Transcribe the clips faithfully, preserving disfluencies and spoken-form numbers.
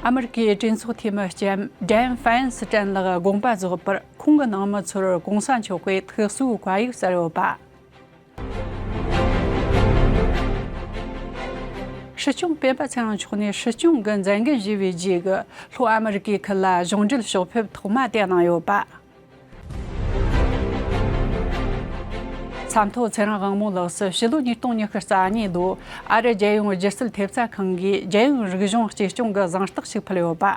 ཨ་མི་རི་ཀའི་གྲོས་ཚོགས་འཐུས་མི་ལྕམ་ཌན་ཧྥན་སི་ཀྲན་ལགས་དགོངས་པ་རྫོགས་པར། ཁོང་གི་ནང་མི་ཚོར་གོང་ས་མཆོག་གིས་ཐུགས་གསོའི་བཀའ་ཡིག་གསལ་ཡོད་པ། སྲིད་སྐྱོང་སྤེན་པ་ཚེ་རིང་མཆོག་ནས་སྲིད་སྐྱོང་གི་མཛད་འགན་བཞེས་པའི་རྗེས་ཀྱི་ལྷོ་ཨ་མི་རི་ཀའི་ཁུལ་ལ་གཞུང་འབྲེལ་ཕྱོགས་ཕེབས་ཐོག་མ་དེ་གནང་ཡོད་པ། ས་མཐོ་ཚེ་རིང་དབང་མོ་ལགས་སུ་ཕྱི་ལོ་ཉིས་སྟོང་ཉི་ཤུ་རྩ་གཉིས་ལོ་ཨ་རི་རྒྱལ་ཡོངས་སྒྱུ་རྩལ་ཐེབས་རྩ་ཁང་གིས་རྒྱལ་ཡོངས་རིག་གཞུང་གཅེས་སྐྱོང་གི་གཟེངས་རྟགས་ཤིག་ཕུལ་ཡོད་པ།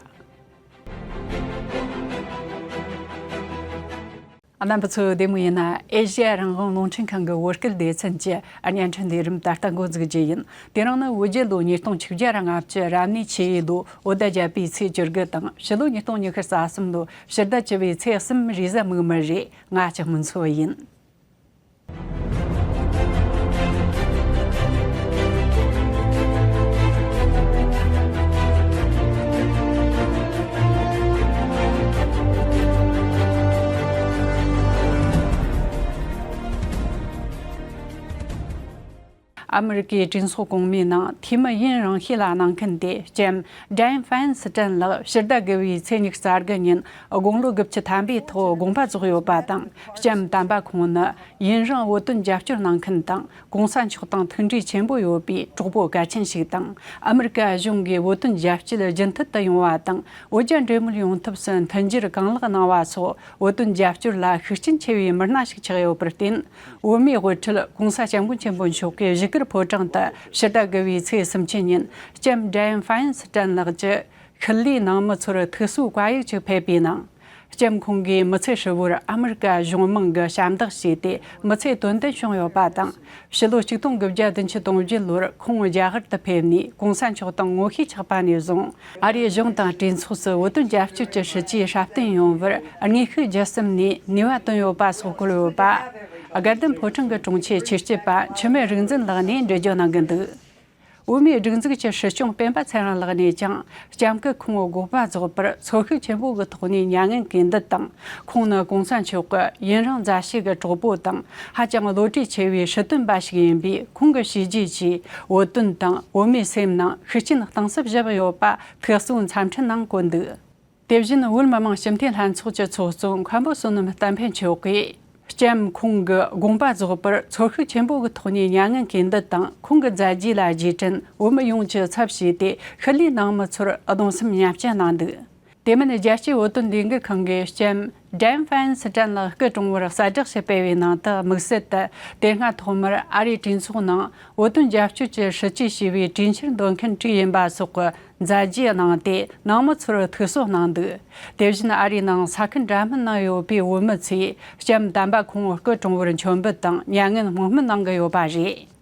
རྣམ་པ་ཚོ་བདེ་མོ་ཡིན་ན། ཨེ་ཤེ་ཡ་རང་དབང་རླུང་འཕྲིན་ཁང་གི་བོད་སྐད་སྡེ་ཚན་གྱི་བརྙན་འཕྲིན་ལས་རིམ་ད་ལྟ་འགོ་འཛུགས་རྒྱུ་ཡིན། དེ་རིང་ནི་བོད་རྒྱལ་ལོ་ཉིས་སྟོང་ཆིག་བརྒྱ་ལྔ་བཅུ་རབ་གནས་ཆེ་བའི་ལོ་བོད་ཟླ་བརྒྱད་པའི་ཚེས་བཅུ་དགུ་དང་། ཕྱི་ལོ་ཉིས་སྟོང་ཉི་ཤུ་རྩ་གསུམ་ལོ་ཕྱི་ཟླ་བཅུ་བའི་ཚེས་གསུམ་རེས་གཟའ་མིག་དམར་རེད། ང་ལྕགས་མོ་མཚོ་ཡིན། ཨ་མི་རི་ཀའི་གྲོས་ཚོགས་གོང་མའི་ནང་འཐུས་མི་ཡུན་རིང་ཤོས་ལ་གནང་མཁན་དེ་ལྕམ་ཌན་ཧྥན་སི་ཀྲན་ལགས་ཕྱི་ཟླ་དགུ་བའི་ཚེས་ཉི་ཤུ་རྩ་དགུ་ཉིན་དགུང་ལོ་དགུ་བཅུ་ཐམ་པའི་ཐོག་དགོངས་པ་རྫོགས་ཡོད་པ་དང་། ལྕམ་དམ་པ་ཁོང་ནི་ཡུན་རིང་བོད་དོན་རྒྱབ་སྐྱོར་གནང་མཁན་དང་། གོང་ས་མཆོག་དང་མཐུན་འབྲེལ་ཆེན་པོ་ཡོད་པའི་གྲོགས་པོ་གལ་ཆེན་ཞིག་དང་། ཨ་མི་རི་ཀ་གཞུང་གིས་བོད་དོན་རྒྱབ་སྐྱོར་རྒྱུན་མཐུད་དུ་ཡོང་བ་དང་། བོད་རྒྱ་འབྲེལ་མོལ་ཡོང་ཐབས་སུ་མཐུན་འགྱུར་གང་ལེགས་གནང་བ་སོགས། བོད་དོན་རྒྱབ་སྐྱོར་ལ་ཤུགས་རྐྱེན་ཆེ་བའི་མི་སྣ་ཞིག་ཆགས་ཡོད་པར་བརྟེན། བོད་མིའི་དབུ་ཁྲིད་༸གོང་ས་༸སྐྱབས་མགོན་ཆེན་པོ་མཆོག་གིས་བཞུགས་སྒར་ཕོ་བྲང་དུ་ཕྱི་ཟླ་དགུ་བའི་ཚེས་སུམ་ཅུ་ཉིན་ལྕམ་ཌན་ཧྥན་སི་ཀྲན་ལགས་ཀྱི་ཤུལ་ལུས་ནང་མི་ཚོར་ཐུགས་གསོའི་བཀའ་ཡིག་ཅིག་ཕེབས་པའི་ནང་། ལྕམ་ཁོང་གིས་མི་ཚེ་ཧྲིལ་བོར་ཨ་མི་རི་ཀ་གཞུང་མང་གི་ཞབས་འདེགས་བྱས་ཏེ་མི་ཚེ་དོན་ལྡན་བྱུང་ཡོད་པ་དང་། ཕྱི་ལོ་ཆིག་སྟོང་དགུ་བརྒྱ་བདུན་ཅུ་དོན་བརྒྱད་ལོར་ཁོང་རྒྱ་གར་དུ་ཕེབས་ནས་༸གོང་ས་མཆོག་དང་ངོ་ཤེས་ཆགས་པ་ནས་བཟུང་། ཨ་རིའི་གཞུང་དང་གྲོས་ཚོགས་སུ་བོད་དོན་རྒྱབ་སྐྱོར་གྱི་སྲིད་ཇུས་སྲ་བརྟན་ཡོང་བར་དངོས་ཤུགས་བརྒྱུད་གསུམ་ནས་ནུས་པ་བཏོན་ཡོད་པ་སོགས་བཀོད་ཡོད་པ། དགའ་ལྡན་ཕོ་བྲང་གི་དྲུང་ཆེ་ཆོས་སྐྱིད་པ་འཆི་མེད་རིག་འཛིན་ལགས་ནས་འགྲེལ་བརྗོད་གནང་གི་འདུག། བོད་མིའི་སྒྲིག་འཛུགས་ཀྱི་སྲིད་སྐྱོང་སྤེན་པ་ཚེ་རིང་ལགས་ནས་ཀྱང་སྐྱབས་མགོན་ཁོང་དགོངས་པ་རྫོགས་པར་ཚོར་ཤུགས་ཆེན་པོ་གི་ཐོག་ནས་མྱ་ངན་གུས་འདུད་དང་། ཁོང་ནི་༸གོང་ས་མཆོག་གི་ཡུན་རིང་མཛའ་བཤེས་ཀྱི་གྲོགས་པོ་དང་། ཧ་ཅང་བློ་གྲོས་ཆེ་བའི་སྲིད་དོན་པ་ཞིག་ཡིན་པས། ཁོང་གི་བྱས་རྗེས་ཀྱིས་བོད་དོན་དང་བོད་མིའི་སེམས་ནང་ཤུགས་རྐྱེན་གཏིང་ཟབ་བཞག་ཡོད་པ་ཐུགས་གསོའི་འཚམས་འཕྲིན་ནང་བཀོད་འདུག། དེ་བཞིན་བོད་མི་མང་སྤྱི་འཐུས་ལྷན་ཚོགས་ཀྱི་ཚོགས་གཙོ་མཁན་པོ་བསོད་ནམས་བསྟན་འཕེལ་མཆོག་གིས། ལྕམ་ཁོང་གི་དགོངས་པ་རྫོགས་པར་ཚོར་ཤུགས་ཆེན་པོ་གི་ཐོག་ནས་མྱ་ངན་གུས་འདུད་དང་། ཁོང་གི་མཛད་རྗེས་ལ་རྗེས་དྲན་བོད་མི་ཡོངས་ཀྱི་ཚབ་བྱས་ཏེ་ཤུལ་ལུས་ནང་མི་ཚོར་གདུང་སེམས་མཉམ་སྐྱེད་གནང་འདུག། དེ་མིན་རྒྱལ་སྤྱིའི་བོད་དོན་ལས་འགུལ་ཁང་གིས་ལྕམ་ཌན་ཧྥན་སི་ཀྲན་ལགས་སྐུ་གྲོངས་བར་གསལ་བསྒྲགས་ཤིག་སྤེལ་བའི་ནང་དུ། དམིགས་བསལ་དུ་དེ་སྔ་ཐོག་མར་ཨ་རིའི་གྲོས་ཚོགས་ནང་བོད་དོན་རྒྱབ་སྐྱོར་གྱི་སྲིད་ཇུས་ཞེས་པའི་གྲོས་འཆར་འདོན་མཁན་དྲུག་ཡིན་པ་སོགས་ཀྱི་མཛད་རྗེས་གནང་སྟེ། ནང་མི་ཚོར་ཐུགས་གསོ་གནང་འདུག། དེ་བཞིན་ཨ་རིའི་ནང་ས་ཁུལ་འདྲ་མིན་ནང་ཡོད་པའི་བོད་མི་ཚོས་ལྕམ་དམ་པ་ཁོང་སྐུ་གྲོངས་བར་མཆོད་འབུལ་དང་མྱ་ངན་སྨོན་སྨོན་གནང་གི་ཡོད་པ་རེད།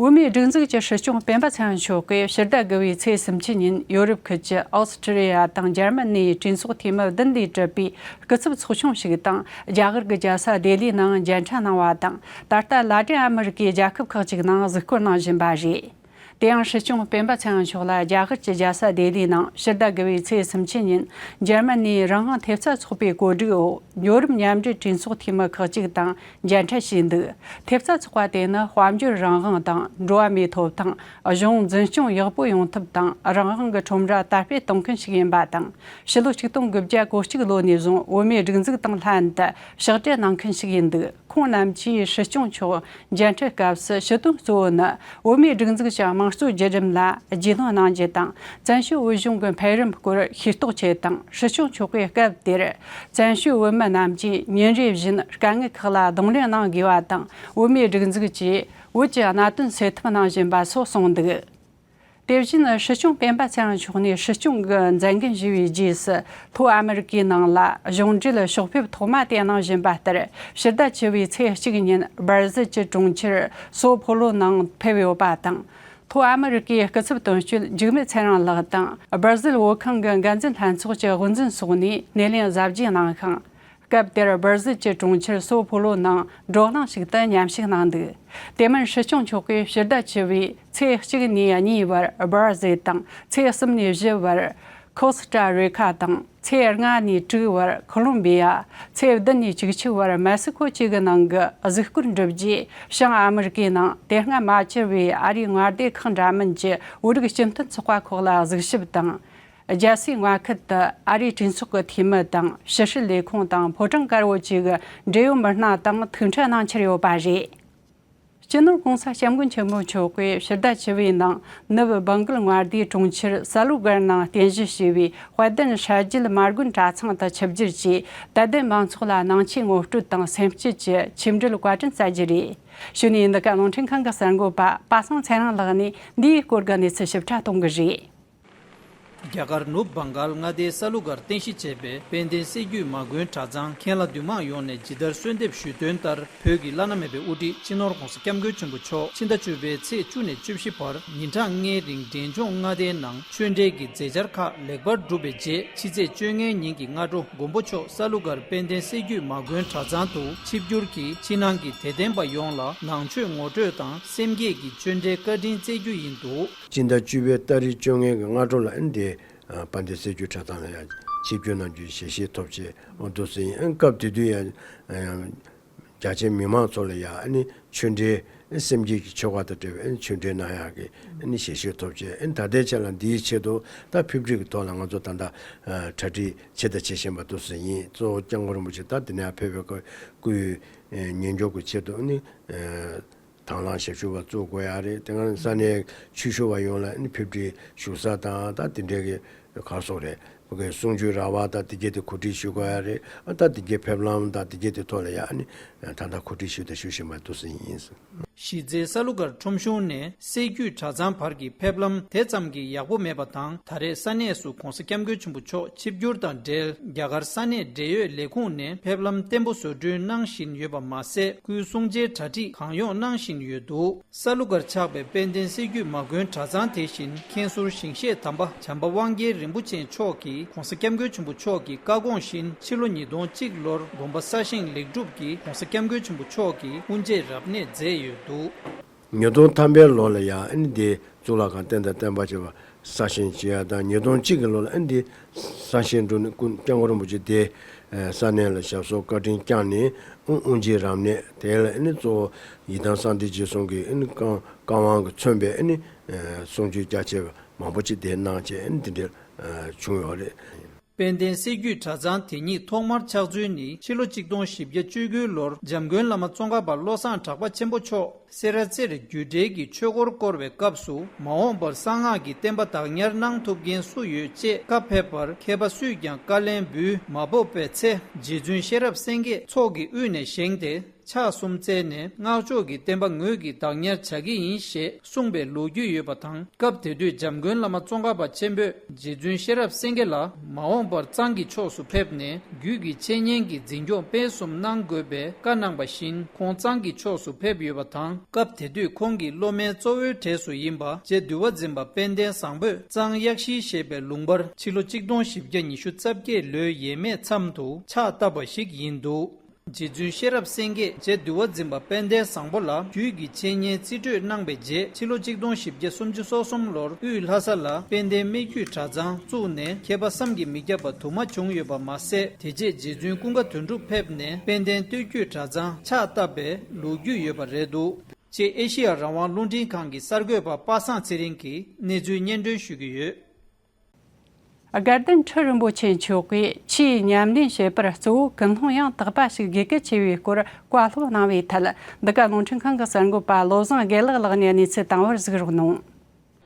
བོད་མིའི་སྒྲིག་འཛུགས་ཀྱི་སྲིད་སྐྱོང་སྤེན་པ་ཚེ་རིང་མཆོག་གིས་ཕྱི་ཟླ་དགུ་བའི་ཚེས་སུམ་ཅུ་ཉིན་ཡོ་རོབ་ཁུལ་གྱི་ཨོ་སི་ཁྲི་ལི་ཡ་དང་འཇར་མ་ནིའི་གྲོས་ཚོགས་འཐུས་མི་བདུན་ལས་གྲུབ་པའི་སྐུ་ཚབ་ཚོགས་ཆུང་ཞིག་དང་རྒྱ་གར་གྱི་རྒྱལ་ས་ལྡི་ལིའི་ནང་མཇལ་འཕྲད་གནང་བ་དང་། ད་ལྟ་ལ་ཏིན་ཨ་མི་རི་ཀའི་རྒྱལ་ཁབ་ཁག་ཅིག་ནང་གཟིགས་སྐོར་གནང་བཞིན་པ་རེད། དེ་ཡང་སྲིད་སྐྱོང་སྤེན་པ་ཚེ་རིང་མཆོག་ལ་རྒྱ་གར་གྱི་རྒྱལ་ས་ལྡི་ལིའི་ནང་ཕྱི་ཟླ་དགུ་བའི་ཚེས་སུམ་ཅུ་ཉིན་འཇར་མ་ནིའི་རང་དབང་ཐེབས་རྩ་ཚོགས་པའི་གོ་སྒྲིག་འོག་ཡོ་རོབ་མཉམ་འབྲེལ་གྲོས་ཚོགས་འཐུས་མི་ཁག་ཅིག་དང་མཇལ་འཕྲད་བྱས་འདུག། ཐེབས་རྩ་ཚོགས་པ་དེ་ནི་དཔལ་འབྱོར་རང་དབང་དང་འགྲོ་བ་མིའི་ཐོབ་ཐང་། གཞུང་འཛིན་སྐྱོང་ཡག་པོ་ཡོང་ཐབས་དང་། རང་དབང་གི་ཁྲོམ་ར་དར་སྤེལ་གཏོང་མཁན་ཞིག་ཡིན་པ་དང་། ཕྱི་ལོ་ཆིག་སྟོང་དགུ་བརྒྱ་གོ་གཅིག་ལོ་ནས་བཟུང་བོད་མིའི་སྒྲིག་འཛུགས་དང་ལྷན་དུ་ཕྱག་སྦྲེལ་གནང་མཁན་ཞིག་ཡིན་འདུག། ཁོང་རྣམས་ཀྱིས་སྲིད་སྐྱོང་མཆོག་མཇལ་འཕྲད་སྐབས་སུ་ཞུ་དོན་གཙོ་བོ་ནི། བོད་མིའི་སྒྲིག་འཛུགས་ཀྱི་དམངས་གཙོའི་བརྒྱུད་རིམ་ལ་རྒྱུས་ལོན་གནང་རྒྱུ་དང་། བཙན་བྱོལ་བོད་གཞུང་གི་འཕེལ་རིམ་སྐོར་ཤེས་རྟོགས་ཆེད་དང་། སྲིད་སྐྱོང་མཆོག་གིས་སྐབས་དེར་བཙན་བྱོལ་བོད་མི་རྣམས་ཀྱིས་ཉིན་རེ་བཞིན་དཀའ་ངལ་ཁག་ལ་གདོང་ལེན་གནང་དགོས་པ་དང་། བོད་མིའི་སྒྲིག་འཛུགས་ཀྱིས་བོད་ཀྱི་གནད་དོན་སེལ་ཐབས་གནང་བཞིན་པ་སོགས་གསུངས་འདུག། དེ་བཞིན་སྲིད་སྐྱོང་སྤེན་པ་ཚེ་རིང་མཆོག་ནས་སྲིད་སྐྱོང་གི་མཛད་འགན་ཞུ་བའི་རྗེས་སུ། ལྷོ་ཨ་མི་རི་ཀའི་ནང་ལ་གཞུང་འབྲེལ་ཕྱོགས་ཕེབས་ཐོག་མ་དེ་གནང་བཞིན་པ་ལྟར། ཕྱི་ཟླ་བཅུ་བའི་ཚེས་གཅིག་ཉིན་སྦར་ཟིལ་གྱི་གྲོང་ཁྱེར་སོ་ཕོ་ལོ་ནང་ཕེབས་ཡོད་པ་དང་། ལྷོ་ཨ་མི་རི་ཀའི་སྐུ་ཚབ་དོན་གཅོད་འཇིགས་མེད་ཚེ་རིང་ལགས་དང་། སྦར་ཟིལ་བོད་ཁང་གི་འགན་འཛིན་ལྷན་ཚོགས་ཀྱི་དབུ་འཛིན་སོགས་ནས་སྣེ་ལེན་གཟབ་རྒྱས་གནང་ཞིང་། སྐབས་དེར་སྦར་ཟིལ་གྱི་གྲོང་ཁྱེར་སོ་ཕོ་ལོ་ནང་བགྲོ་གླེང་ཞིག་ཏུ་མཉམ་ཞུགས་གནང་འདུག། དེ་མིན་སྲིད་སྐྱོང་མཆོག་གིས་ཕྱི་ཟླ་བཅུ་བའི་ཚེས་གཅིག་ནས་གཉིས་བར་སྦར་ཟིལ་དང་། ཚེས་གསུམ་ནས་བཞི་བར་ ཁོ་སི་ཊ་རི་ཁ་དང་ཚེས་ལྔ་ནས་དྲུག་བར་ཁོ་ལོམ་བི་ཡ། ཚེས་བདུན་ནས་བཅུ་གཅིག་བར་མེག་སི་ཁོ་བཅས་ཀྱི་ནང་གི་གཟིགས་སྐོར་འགྲུབ་རྗེས། བྱང་ཨ་མི་རི་ཀའི་ནང་དེ་སྔ་མ་བཅར་བའི་ཨ་རིའི་མངའ་སྡེ་ཁག་འདྲ་མིན་གྱི་བོད་རིགས་སྤྱི་མཐུན་ཚོགས་པ་ཁག་ལ་གཟིགས་ཞིབ་དང་། རྒྱལ་སའི་མངའ་ཁུལ་དུ་ཨ་རིའི་གྲོས་ཚོགས་ཀྱི་འཐུས་མི་དང་ཕྱི་སྲིད་ལས་ཁུངས་དང་ཕོ་བྲང་དཀར་པོ་བཅས་ཀྱི་འབྲེལ་ཡོད་མི་སྣ་དང་ཐུག་འཕྲད་གནང་འཆར་ཡོད་པ་རེད། སྤྱི་ནོར་༸གོང་ས་༸སྐྱབས་མགོན་ཆེན་པོ་མཆོག་གིས་ཕྱི་ཟླ་བཅུ་པའི་ནང་ནུབ་སྦེང་གོལ་མངའ་སྡེའི་གྲོང་ཁྱེར་སཱ་ལུ་གར་ནང་རྟེན་གཞི་བྱས་པའི་དཔལ་ལྡན་ཧྲ་རྒྱུད་མ་དགོན་གྲྭ་ཚང་དུ་ཆིབས་བསྒྱུར་གྱིས། དད་ལྡན་མང་ཚོགས་ལ་ནང་ཆོས་ངོ་སྤྲོད་དང་སེམས་བསྐྱེད་ཀྱི་ཆིབས་འགྲིལ་བཀའ་དྲིན་སྩལ་རྒྱུ་རེད། གཞུག་ནས་འདི་ག་རླུང་འཕྲིན་ཁང་གི་གསར་འགོད་པ་པ་སངས་ཚེ་རིང་ལགས་ནས་འདིའི་སྐོར་གྱི་གནས་ཚུལ་ཞིབ་ཕྲ་གཏོང་གི་རེད། རྒྱ་གར་ནུབ་བྷང་གཱལ་མངའ་སྡེའི་ས་ལུ་སྒར་རྟེན་གཞི་བྱས་པའི་དཔལ་ལྡན་སྲད་རྒྱུད་མ་དགོན་གྲྭ་ཚང་མཁན་བླ་འདུས་མང་ཡོངས་ནས་ཇི་ལྟར་གསོལ་འདེབས་ཞུས་དོན་ལྟར། བོད་ཀྱི་བླ་ན་མེད་པའི་དབུ་ཁྲིད་སྤྱི་ནོར་༸གོང་ས་༸སྐྱབས་མགོན་ཆེན་པོ་མཆོག་ཕྱི་ཟླ་བཅུ་པའི་ཚེས་བཅུ་ནས་བཅུ་བཞི་བར་ཉིན་གྲངས་ལྔའི་རིང་འབྲས་ལྗོངས་མངའ་སྡེའི་ནང་ཆོས་འབྲེལ་གྱི་མཛད་འཆར་ཁག་ལེགས་པར་གྲུབ་པའི་རྗེས། ཕྱི་ཚེས་བཅོ་ལྔའི་ཉིན་གྱི་སྔ་དྲོ་མགོན་པོ་མཆོག་ས་ལུ་སྒར་དཔལ་ལྡན་སྲད་རྒྱུད་མ་དགོན་གྲྭ་ཚང་དུ་ཆིབས་བསྒྱུར་གྱིས་ཕྱི་ནང་གི་དད་ལྡན་པ་ཡོངས་ལ་ནང་ཆོས་ངོ་སྤྲོད་དང་སེམས་བསྐྱེད་ཀྱི་ཆོས་འབྲེལ་བཀའ་དྲིན་སྩལ་རྒྱུ་ཡིན་འདུག། སྤྱི་ཟླ་བཅུ་པའི་ཏ་རིག་བཅོ་ལྔའི་གི་སྔ་དྲོ་ལ་ཨ་ནི་དེ་དཔལ་ལྡན་སྲད་རྒྱུད་གྲྭ་ཚང་ལ་ཡང་ཆིབས་བསྒྱུར་གནང་རྒྱུའི་ཞལ་བཞེས་ཐོབ་ཆེད་འོ་འདུག་སེ་ཡིན། ཨ་ནི་སྐབས་དེ་དུས་ཡང་རྒྱ་ཆེའི་མི་མང་ཚོ་ལ་ཡང་ཨ་ནི་ཆོས་འབྲེལ་སེམས་བསྐྱེད་ཀྱི་ཆོ་ག་དང་འབྲེལ་བའི་ཨ་ནི་ཆོས་འབྲེལ་གནང་ཡག་གི་ཨ་ནི་ཞལ་བཞེས་ཐོབ་ཆེད། ཨ་ནི་ད་ལྟའི་ཆ་ལ་འདིའི་ཆེད་དུ་ད་ཕེབས་སྒྲིག་གི་ཐོག་ལ་ང་ཚོ་ད་ལྟ་གྲ་སྒྲིག་བྱེད་དང་བྱེད་བཞིན་པ་འདུག་སེ་ཡིན། གཙོ་བོ་སྐྱབས་མགོན་རིན་པོ་ཆེ་ད་འདི་ནས་ཕེབས་པའི་སྐུའི་ཉིན་འཇོག་གི་ཆེད་དུ་ཨ་ནི། དང་བླངས་ཞབས་ཞུ་བ་བཙུགས་དགོས་ཡ་རེད། དེ་སྔ་ས་གནས་ཆོས་ཞུ་བ་ཡོངས་ལ་ཨ་ནི་ཕེབས་སྒྲིག་ཞུ་ས་དང་ད་དེ་འདྲའི་གི་ག་རེ་ཟེར་དགོས་རེད། བོད་ཀྱི་གསུང་ཆོས་ར་བ་དང་དེ་གྱད་དེ་གོ་སྒྲིག་ཞུ་དགོས་ཡ་རེད། ཨ་ད་དེ་གྱད་ཕེབས་ལམ་དང་དེ་གྱད་དེ་ཐོག་ལ་ཡ་ཨ་ནི་ད་ལྟ་གོ་སྒྲིག་ཞུ་དང་ཞུ་བཞིན་པ་འདུག་སེ་ཡིན། གཞི་རྩའི་ས་ལུ་སྒར་ཁྲོམ་གཞུང་ནས་སྲད་རྒྱུད་གྲྭ་ཚང་བར་གྱི་ཕེབས་ལམ་དེ་ཙམ་གྱིས་ཡག་པོ་མེད་པ་དང་། ད་རེས་ས་གནས་སུ་༸གོང་ས་༸སྐྱབས་མགོན་ཆེན་པོ་མཆོག་ཆིབས་བསྒྱུར་དང་འབྲེལ་རྒྱ་གར་ས་གནས་འབྲེལ་ཡོད་ལས་ཁུངས་ནས་ཕེབས་ལམ་བརྟན་པོ་བཟོ་སྐྲུན་གནང་བཞིན་ཡོད་པ་མ་ཟད། སྐུའི་གསུང་ཆོས་གྲ་སྒྲིག་གང་ཡོང་གནང་བཞིན་ཡོད་འདུག། ས་ལུ་སྒར་ཆགས་པའི་དཔལ་ལྡན་སྲད་རྒྱུད་མ་དགོན་གྲྭ་ཚང་དེ་བཞིན་མཁན་ཟུར་ཞིང་གཤེགས་དམ་པ་བྱམས་པ་དབང་རྒྱལ་རིན་པོ་ཆེ་མཆོག་གིས་༸གོང་ས་༸སྐྱབས་མགོན་ཆེན་པོ་མཆོག་གི་བཀའ་དགོངས་བཞིན་ཕྱི་ལོ་ཉིས་སྟོང་གཅིག་ལོར་དགོན་པ་གསར་བཞེངས་ལེགས་གྲུབ་ཀྱིས་༸གོང་ས་༸སྐྱབས་མགོན་ཆེན་པོ་མཆོག་གི་དབུ་འབྱེད་རབ་གནས་མཛད་ཡོད་འདུག། ཉིས་སྟོང་ཐམ་པའི་ལོ་ལ་ཡང་ཨ་ནི་དེ་གཙུག་ལག་ཁང་རྟེན་དང་བརྟེན་པ་བྱས་པ་གསར་བཞེངས་བྱེད་ཡ་དང་། ཉིས་སྟོང་གཅིག་གི་ལོ་ལ་ཨ་ནི་དེ་གསར་བཞེངས་འགྲོ་ནས་སྐུ་སྐྱབས་མགོན་རིན་པོ་ཆེ་དེ་ས་གནས་ལ་ཞབས་སོར་བཀའ་དྲིན་བསྐྱངས་ནས་དབུ་དབུ་འབྱེད་རབ་གནས་དེ་ལ་ཨ་ནི་གཙོ་བོ་ཡི་དམ་གསང་བདེ་རྗེས་གསུང་གི་ཨ་ནི་བཀའ་བཀའ་དབང་གིས་མཚོན་པའི་ཨ་ནི་གསུང་ཆོས་རྒྱ་ཆེ་བ་མང་པོ་ཅིག་དེ་གནང་བྱས་ཨ་ནི་དེ་འདྲ་བྱུང་ཡོད་རེད། དཔལ་ལྡན་སྲད་རྒྱུད་གྲྭ་ཚང་དེ་ཉིད་ཐོག་མར་ཕྱག་འཚལ་ནི་ཕྱི་ལོ་གཅིག་སྟོང་བཞི་བརྒྱ་བཅུ་དགུ་ལོར་འཇམ་མགོན་བླ་མ་ཙོང་ཁ་པ་བློ་བཟང་གྲགས་པ་ཆེན་པོ་མཆོག་སེ་ར་རྩེར་རྒྱུད་འགྲེལ་གྱི་ཆོས་འཁོར་བསྐོར་བའི་སྐབས་སུ། མ་འོངས་པར་གསང་སྔགས་ཀྱི་བསྟན་པ་བདག་ཉར་གནང་ཐུབ་མཁན་སུ་ཡོད་ཅེས་བཀའ་ཕེབས་པར། མཁས་པ་སུས་ཀྱང་བཀའ་ལན་འབུལ་མ་སྤོབས་པའི་ཚེ། རྗེ་བཙུན་ཤེས་རབ་སེང་གེས་ཚོགས་ཀྱི་དབུས་ནས་བཞེངས་ཏེ། ཕྱག་གསུམ་བཙལ་ནས། སྔགས་ཕྱོགས་ཀྱི་བསྟན་པ་ངོས་ཀྱིས་བདག་ཉར་བྱ་གི་ཡིན་ཞེས་གསུངས་པའི་ལོ་རྒྱུས་ཡོད་པ་དང་། སྐབས་དེ་དུས་འཇམ་མགོན་བླ་མ་ཙོང་ཁ་པ་ཆེན་པོས་རྗེ་བཙུན་ཤེས་རབ་སེང་གེ་ལ། མ་འོངས་པར་གཙང་གི་ཕྱོགས་སུ་ཕེབས་ནས། རྒྱུད་ཀྱི་འཆད་ཉན་གྱི་འཛིན་སྐྱོང་སྤེལ་གསུམ་གནང་དགོས་པའི་བཀའ་གནང་བ་བཞིན། ཁོང་གཙང་གི་ཕྱོགས་སུ་ཕེབས་ཡོད་པ་དང་། སྐབས་དེ་དུས་ཁོང་གི་སློབ་མའི་གཙོ་བོའི་གྲས་སུ་ཡིན་པ་རྗེ་འདུལ་བ་འཛིན་པ་དཔལ་ལྡན་བཟང་པོས་གཙང་གཡག་ཤིང་ཞེས་པའི་ལུང་པར་ཕྱི་ལོ་གཅིག་སྟོང་བཞི་བརྒྱ་ཉི་ཤུ་རྩ་བརྒྱད་ལོའི་ཡས་མས་མཚམས་དུ་ཕྱག་བཏབ་པ་ཞིག་ཡིན་འདུག། རྗེ་བཙུན་ཤེས་རབ་སེང་གེས་རྗེ་འདུལ་བ་འཛིན་པ་དཔལ་ལྡན་བཟང་པོ་ལ་རྒྱུད་ཀྱི་འཆད་ཉན་རྩིས་སྤྲོད་གནང་བའི་རྗེས། ཕྱི་ལོ་གཅིག་སྟོང་བཞི་བརྒྱ་སུམ་ཅུ་སོ་གསུམ་ལོར་དབུས་ལྷ་ས་ལ་དཔལ་ལྡན་སྨད་རྒྱུད་གྲྭ་ཚང་བཙུགས་ནས། མཁས་པ་བསམ་གྱིས་མི་ཁྱབ་པ་དུ་མ་བྱུང་ཡོད་པ་མ་ཟད། དེ་རྗེས་རྗེ་བཙུན་ཀུན་དགའ་དོན་གྲུབ་ཕེབས་ནས། དཔལ་ལྡན་སྟོད་རྒྱུད་གྲྭ་ཚང་ཕྱག་བཏབ་པའི་ལོ་རྒྱུས་ཡོད་པ་རེད་འདུག། ཅེས་ཨེ་ཤེ་ཡ་རང་དབང་རླུང་འཕྲིན་ཁང་གི་གསར་འགོད་པ་པ་སངས་ཚེ་རིང་གིས་གནས་ཚུལ་སྙན་སྒྲོན་ཞུ་གི་ཡོད། དགའ་ལྡན་ཁྲི་རིན་པོ་ཆེ་མཆོག་གིས་ཆོས་ཉམས་ལེན་བྱེད་པར་གཙོ་བོ་ཀུན་སློང་ཡང་དག་པ་ཞིག་དགོས་གལ་ཆེ་བའི་སྐོར་བཀའ་སློབ་གནང་བའི་ཐད། འདི་ག་རླུང་འཕྲིན་ཁང་གི་གསར་འགོད་པ་བློ་བཟང་དགེ་ལེགས་ལགས་ནས་གནས་ཚུལ་དང་པོར་གཟིགས་རོགས་གནང་།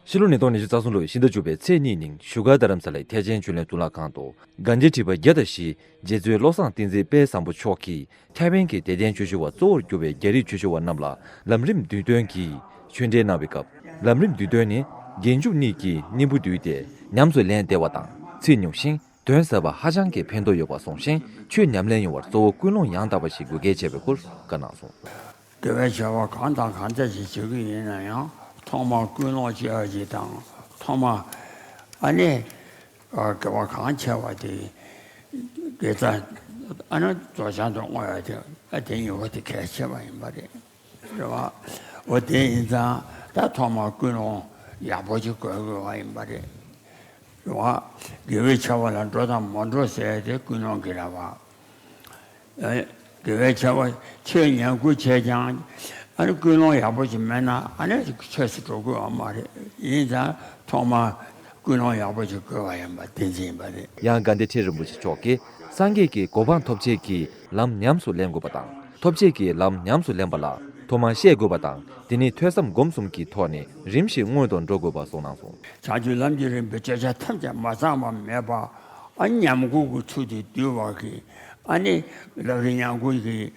ཕྱི་ལོ་ཉིས་སྟོང་ཉི་ཤུ་རྩ་གསུམ་ལོའི་ཕྱི་ཟླ་བཅུ་པའི་ཚེས་གཉིས་ཉིན་བཞུགས་སྒར་རྡ་རམ་ས་ལའི་ཐེག་ཆེན་ཆོས་གླིང་གཙུག་ལག་ཁང་དུ་གན་རྒྱའི་ཁྲི་པ་བརྒྱ་དང་བཞི་རྗེ་བཙུན་བློ་བཟང་བསྟན་འཛིན་དཔལ་བཟང་པོ་མཆོག་གིས། ཐའེ་ཝན་གྱི་དད་ལྡན་ཆོས་ཞུ་བ་གཙོ་བོར་གྱུར་པའི་རྒྱ་རིགས་ཆོས་ཞུ་བ་རྣམས་ལ་ལམ་རིམ་བསྡུས་དོན་གྱི་ཆོས་འབྲེལ་གནང་བའི་སྐབས། ལམ་རིམ་བསྡུས་དོན་ནི་རྒྱན་འཇུག་གཉིས་ཀྱི་སྙིང་པོ་བསྡུས་ཏེ་ཉམས་སུ་ལེན་བདེ་བ་དང་ཚིག་ཉུང་ཞིང་དོན་ཟབ་པ་ཧ་ཅང་གི་ཕན་ཐོགས་ཡོད་པ་གསུངས་ཤིང་། ཆོས་ཉམས་ལེན་ཡོང་བར་གཙོ་བོ་ཀུན་སློང་ཡང་དག་པ་ཞིག་དགོས་གལ་ཆེ་བའི་སྐོར་བཀའ་གནང་སོང་། དགེ་བའི་བྱ་བ་གང་དང་གང་འདྲ་ཞིག་བྱེད་ཀྱི་ཡིན་ན་ཡང་ཐོག་མར་ཀུན་སློང་བྱེད་ཡ་ཅིག་དང་། ཐོག་མར་ཨ་ནི་དགེ་བ་གང་ཆེ་བ་དེ་དགེ་རྩ་ཨ་ནི་རྫོགས་བྱང་དུ་བསྔོ་ཡ་དེ་ཨ་དེ་གཉིས་པོ་དེ་གལ་ཆེ་བ་ཡིན་པ་རེད། རེད་བ། འོ་དེ་ཡིན་ཙང་ད་ཐོག་མར་ཀུན་སློང་ཡག་པོ་ཅིག་དགོས་དགོས་པ་ཡིན་པ་རེད། བ། དགེ་བའི་ཆེ་བ་ལ་འགྲོ་དང་མ་འགྲོ་ཟེར་ཏེ་ཀུན་སློང་གི་རེད་བ། ཨེ། དགེ་བའི་ཆེ་བ་ཆོས་ཉན་དགུ་བྱས་ཀྱང་ཨ་ནི་ཀུན་སློང་ཡག་པོ་ཞིག་མེད་ན་ཨ་ནི་ཆོས་སུ་འགྲོ་དགོས་པ་མ་རེད། ཡིན་ཙང་ཐོག་མར་ཀུན་སློང་ཡག་པོ་ཞིག་དགོས་པ་ཡིན་པ་དེ་འཛིན་པ་རེད། ཡང་དགའ་ལྡན་ཁྲི་རིན་པོ་ཆེ་མཆོག་གིས་སངས་རྒྱས་ཀྱི་གོ་འཕང་ཐོབ་བྱེད་ཀྱི་ལམ་ཉམས་སུ་ལེན་དགོས་པ་དང་། ཐོབ་བྱེད་ཀྱི་ལམ་ཉམས་སུ་ལེན་པ་ལ་ཐོག་མར་ཤེས་དགོས་པ་དང་། དེ་ནས་ཐོས་བསམ་སྒོམ་གསུམ་གྱི་ཐོག་ནས་རིམ་བཞིན་སྔོན་དུ་འགྲོ་དགོས་པ་གསུངས་གནང་སོང་། བྱང་ཆུབ་ལམ་གྱི་རིམ་པའི་བརྗོད་བྱ་ཐམས་ཅད་མ་ཚང་བ་མེད་པ། ཨ་ཉམས་མགུར་གྱི་ཚུལ་དུ་བསྡུས་པ་གི། ཨ་ནི་ལམ་རིམ་ཉམས་མགུར་གྱི།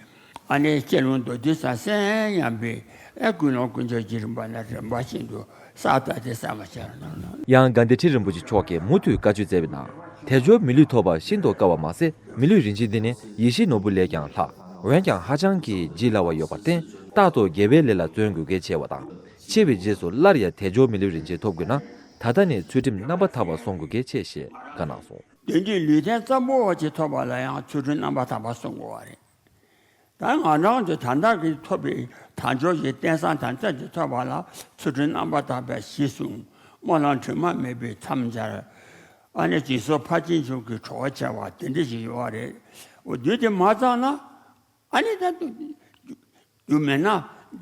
ཨ་ནི་སྤྱི་ལུང་མདོ་སྡེ་ས་སེང་ཉམས་པའི་ཨ་ཀུན་སློང་ཀུན་སྤྱོད་ཀྱི་རིམ་པ་ན་རིམ་པ་བཞིན་དུ་ས་ད་དེ་ས་མ་ཆར་ནང་ན། ཡང་དགའ་ལྡན་ཁྲི་རིན་པོ་ཆེ་མཆོག་གིས་མུ་མཐུད་བཀའ་ཆོས་མཛད་པའི་ནང་། དལ་འབྱོར་མི་ལུས་ཐོབ་པ་ཤིན་ཏུ་དཀའ་བ་མ་ཟད། མི་ལུས་རིན་ཆེན་འདི་ནི་ཡིད་བཞིན་ནོར་བུ་ལས་ཀྱང་ལྷག་འོན་ཀྱང་ཧ་ཅང་གི་བརྗིད་སླ་བ་ཡོད་པར་བརྟེན། རྟག་ཏུ་དགེ་བའི་ལས་ལ་བརྩོན་དགོས་གལ་ཆེ་བ་དང་། འཆི་བའི་རྗེས་སུ་སླར་ཡང་དལ་འབྱོར་མི་ལུས་རིན་ཆེན་ཐོབ་དགོས་ན། ད་ལྟ་ནས་ཚུལ་ཁྲིམས་རྣམ་པར་དག་པ་སྲུང་དགོས་གལ་ཆེ་ཞེས་བཀའ་གནང་སོང་། དོན་གྱི་ལུས་རྟེན་ཙམ་པོ་ཅིག་ཐོབ་པ་ལ་ཡང་ཚུལ་ཁྲིམས་རྣམ་པར་དག་པ་སྲུང་དགོས་པ་རེད། ད་ང་རང་ཚོ་ད་ལྟ་གི་ཐོབ་པའི་དལ་འབྱོར་གྱི་རྟེན་བཟང་དང་ཚད་ཀྱི་ཐོབ་པ་ལ་ཚུལ་ཁྲིམས་རྣམ་པར་དག་པའི་གཞི་བཟུང་། སྨོན་ལམ་དྲི་མ་མེད་པའི་མཚམས་སྦྱར། ཨ་ནི་སྦྱིན་སོགས་ཕར་ཕྱིན་ཚུལ་གྱི་གྲོགས་བྱ་བ་དེ་འདྲ་ཞིག་ཡོད་རེད། འོ་དུས་དེ་མ་ཚང་ན་ཨ་ནི་ད་དུ་རྒྱུ་མེད་ན་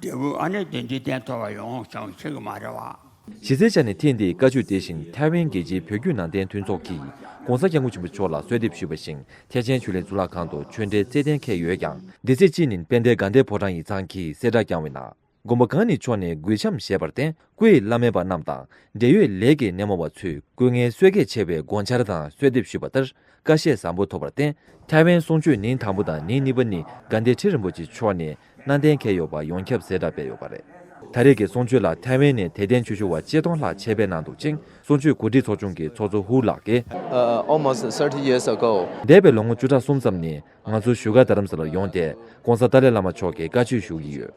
འབྲས་བུ་ཨ་ནི་དོན་གྱི་རྟེན་ཐོབ་པ་ཡོང་ཆོག་ཤེས་ཀྱི་མ་རེད་བ། གཞི་རྩའི་ཆ་ནས་ཐེངས་འདིའི་བཀའ་ཆོས་དེ་བཞིན་ཐའེ་ཝན་རྒྱལ་སྤྱིའི་བོད་བརྒྱུད་ནང་བསྟན་མཐུན་ཚོགས་ཀྱིས་༸གོང་ས་༸སྐྱབས་མགོན་ཆེན་པོ་མཆོག་ལ་གསོལ་འདེབས་ཞུས་པ་བཞིན། ཐེག་ཆེན་ཆོས་གླིང་གཙུག་ལག་ཁང་དུ་ཆོས་འབྲེལ་རྩེད་ལྡན་འཁེལ་ཡོད་ཀྱང་། འདི་ཚེས་གཅིག་ཉིན་དཔལ་ལྡན་དགའ་ལྡན་ཕོ་བྲང་ཡིག་ཚང་གིས་གསལ་བསྒྲགས་བསྐྱངས་པའི་ནང་། མགོན་པོ་གང་ཉིད་མཆོག་ནས་གུས་འཆམ་བཞེས་པར་བརྟེན། སྐུ་ཡི་བླ་མེད་པ་རྣམས་དང་འབྲེལ་ཡོད་ལས་ཀྱི་སྣེ་མོ་བ་ཚོས་སྐུ་ངལ་གསོ་གལ་ཆེ་བའི་དགོངས་འཆར་དང་གསོལ་འདེབས་ཞུས་པ་ལྟར། ཁ་ཞེ་བཟང་པོ་ཐོབ་པར་བརྟེན། ཐའེ་ཝན་གསུང་ཆོས་ཉིན་དང་པོ་དང་ཉིན་གཉིས་པ་ནི་དགའ་ལྡན་ཁྲི་རིན་པོ་ཆེ་མཆོག་ནས་གནང་གཏན་འཁེལ་ཡོད་པ་ཡོངས་ཁྱབ་གསལ་བསྒྲགས་སྤེལ་ཡོད་པ་རེད། ད་རེས་ཀྱི་གསུང་ཆོས་ལ་ཐའེ་ཝན་ནས་དད་ལྡན་ཆོས་ཞུ་བ་ཆིག་སྟོང་ལྷག་ཆེད་ཕེབས་གནང་འདུག་ཅིང་། གསུང་ཆོས་གོ་སྒྲིག་ཚོགས་ཆུང་གི་ཚོགས་གཙོ་ཧུའུ་ལགས་ཀྱིས། Uh, almost thirty years ago. འདས་པའི་ལོ་ངོ་བཅུ་ཕྲག་གསུམ་ཙམ་ནས་ང་ཚོའི་བཞུགས་སྒར་རྡ་རམ་ས་ལར་ཡོང་སྟེ། ༸གོང་ས་ཏཱ་ལའི་བླ་མ་མཆོག་གི་བཀའ་ཆོས་ཞུ་གི་ཡོད།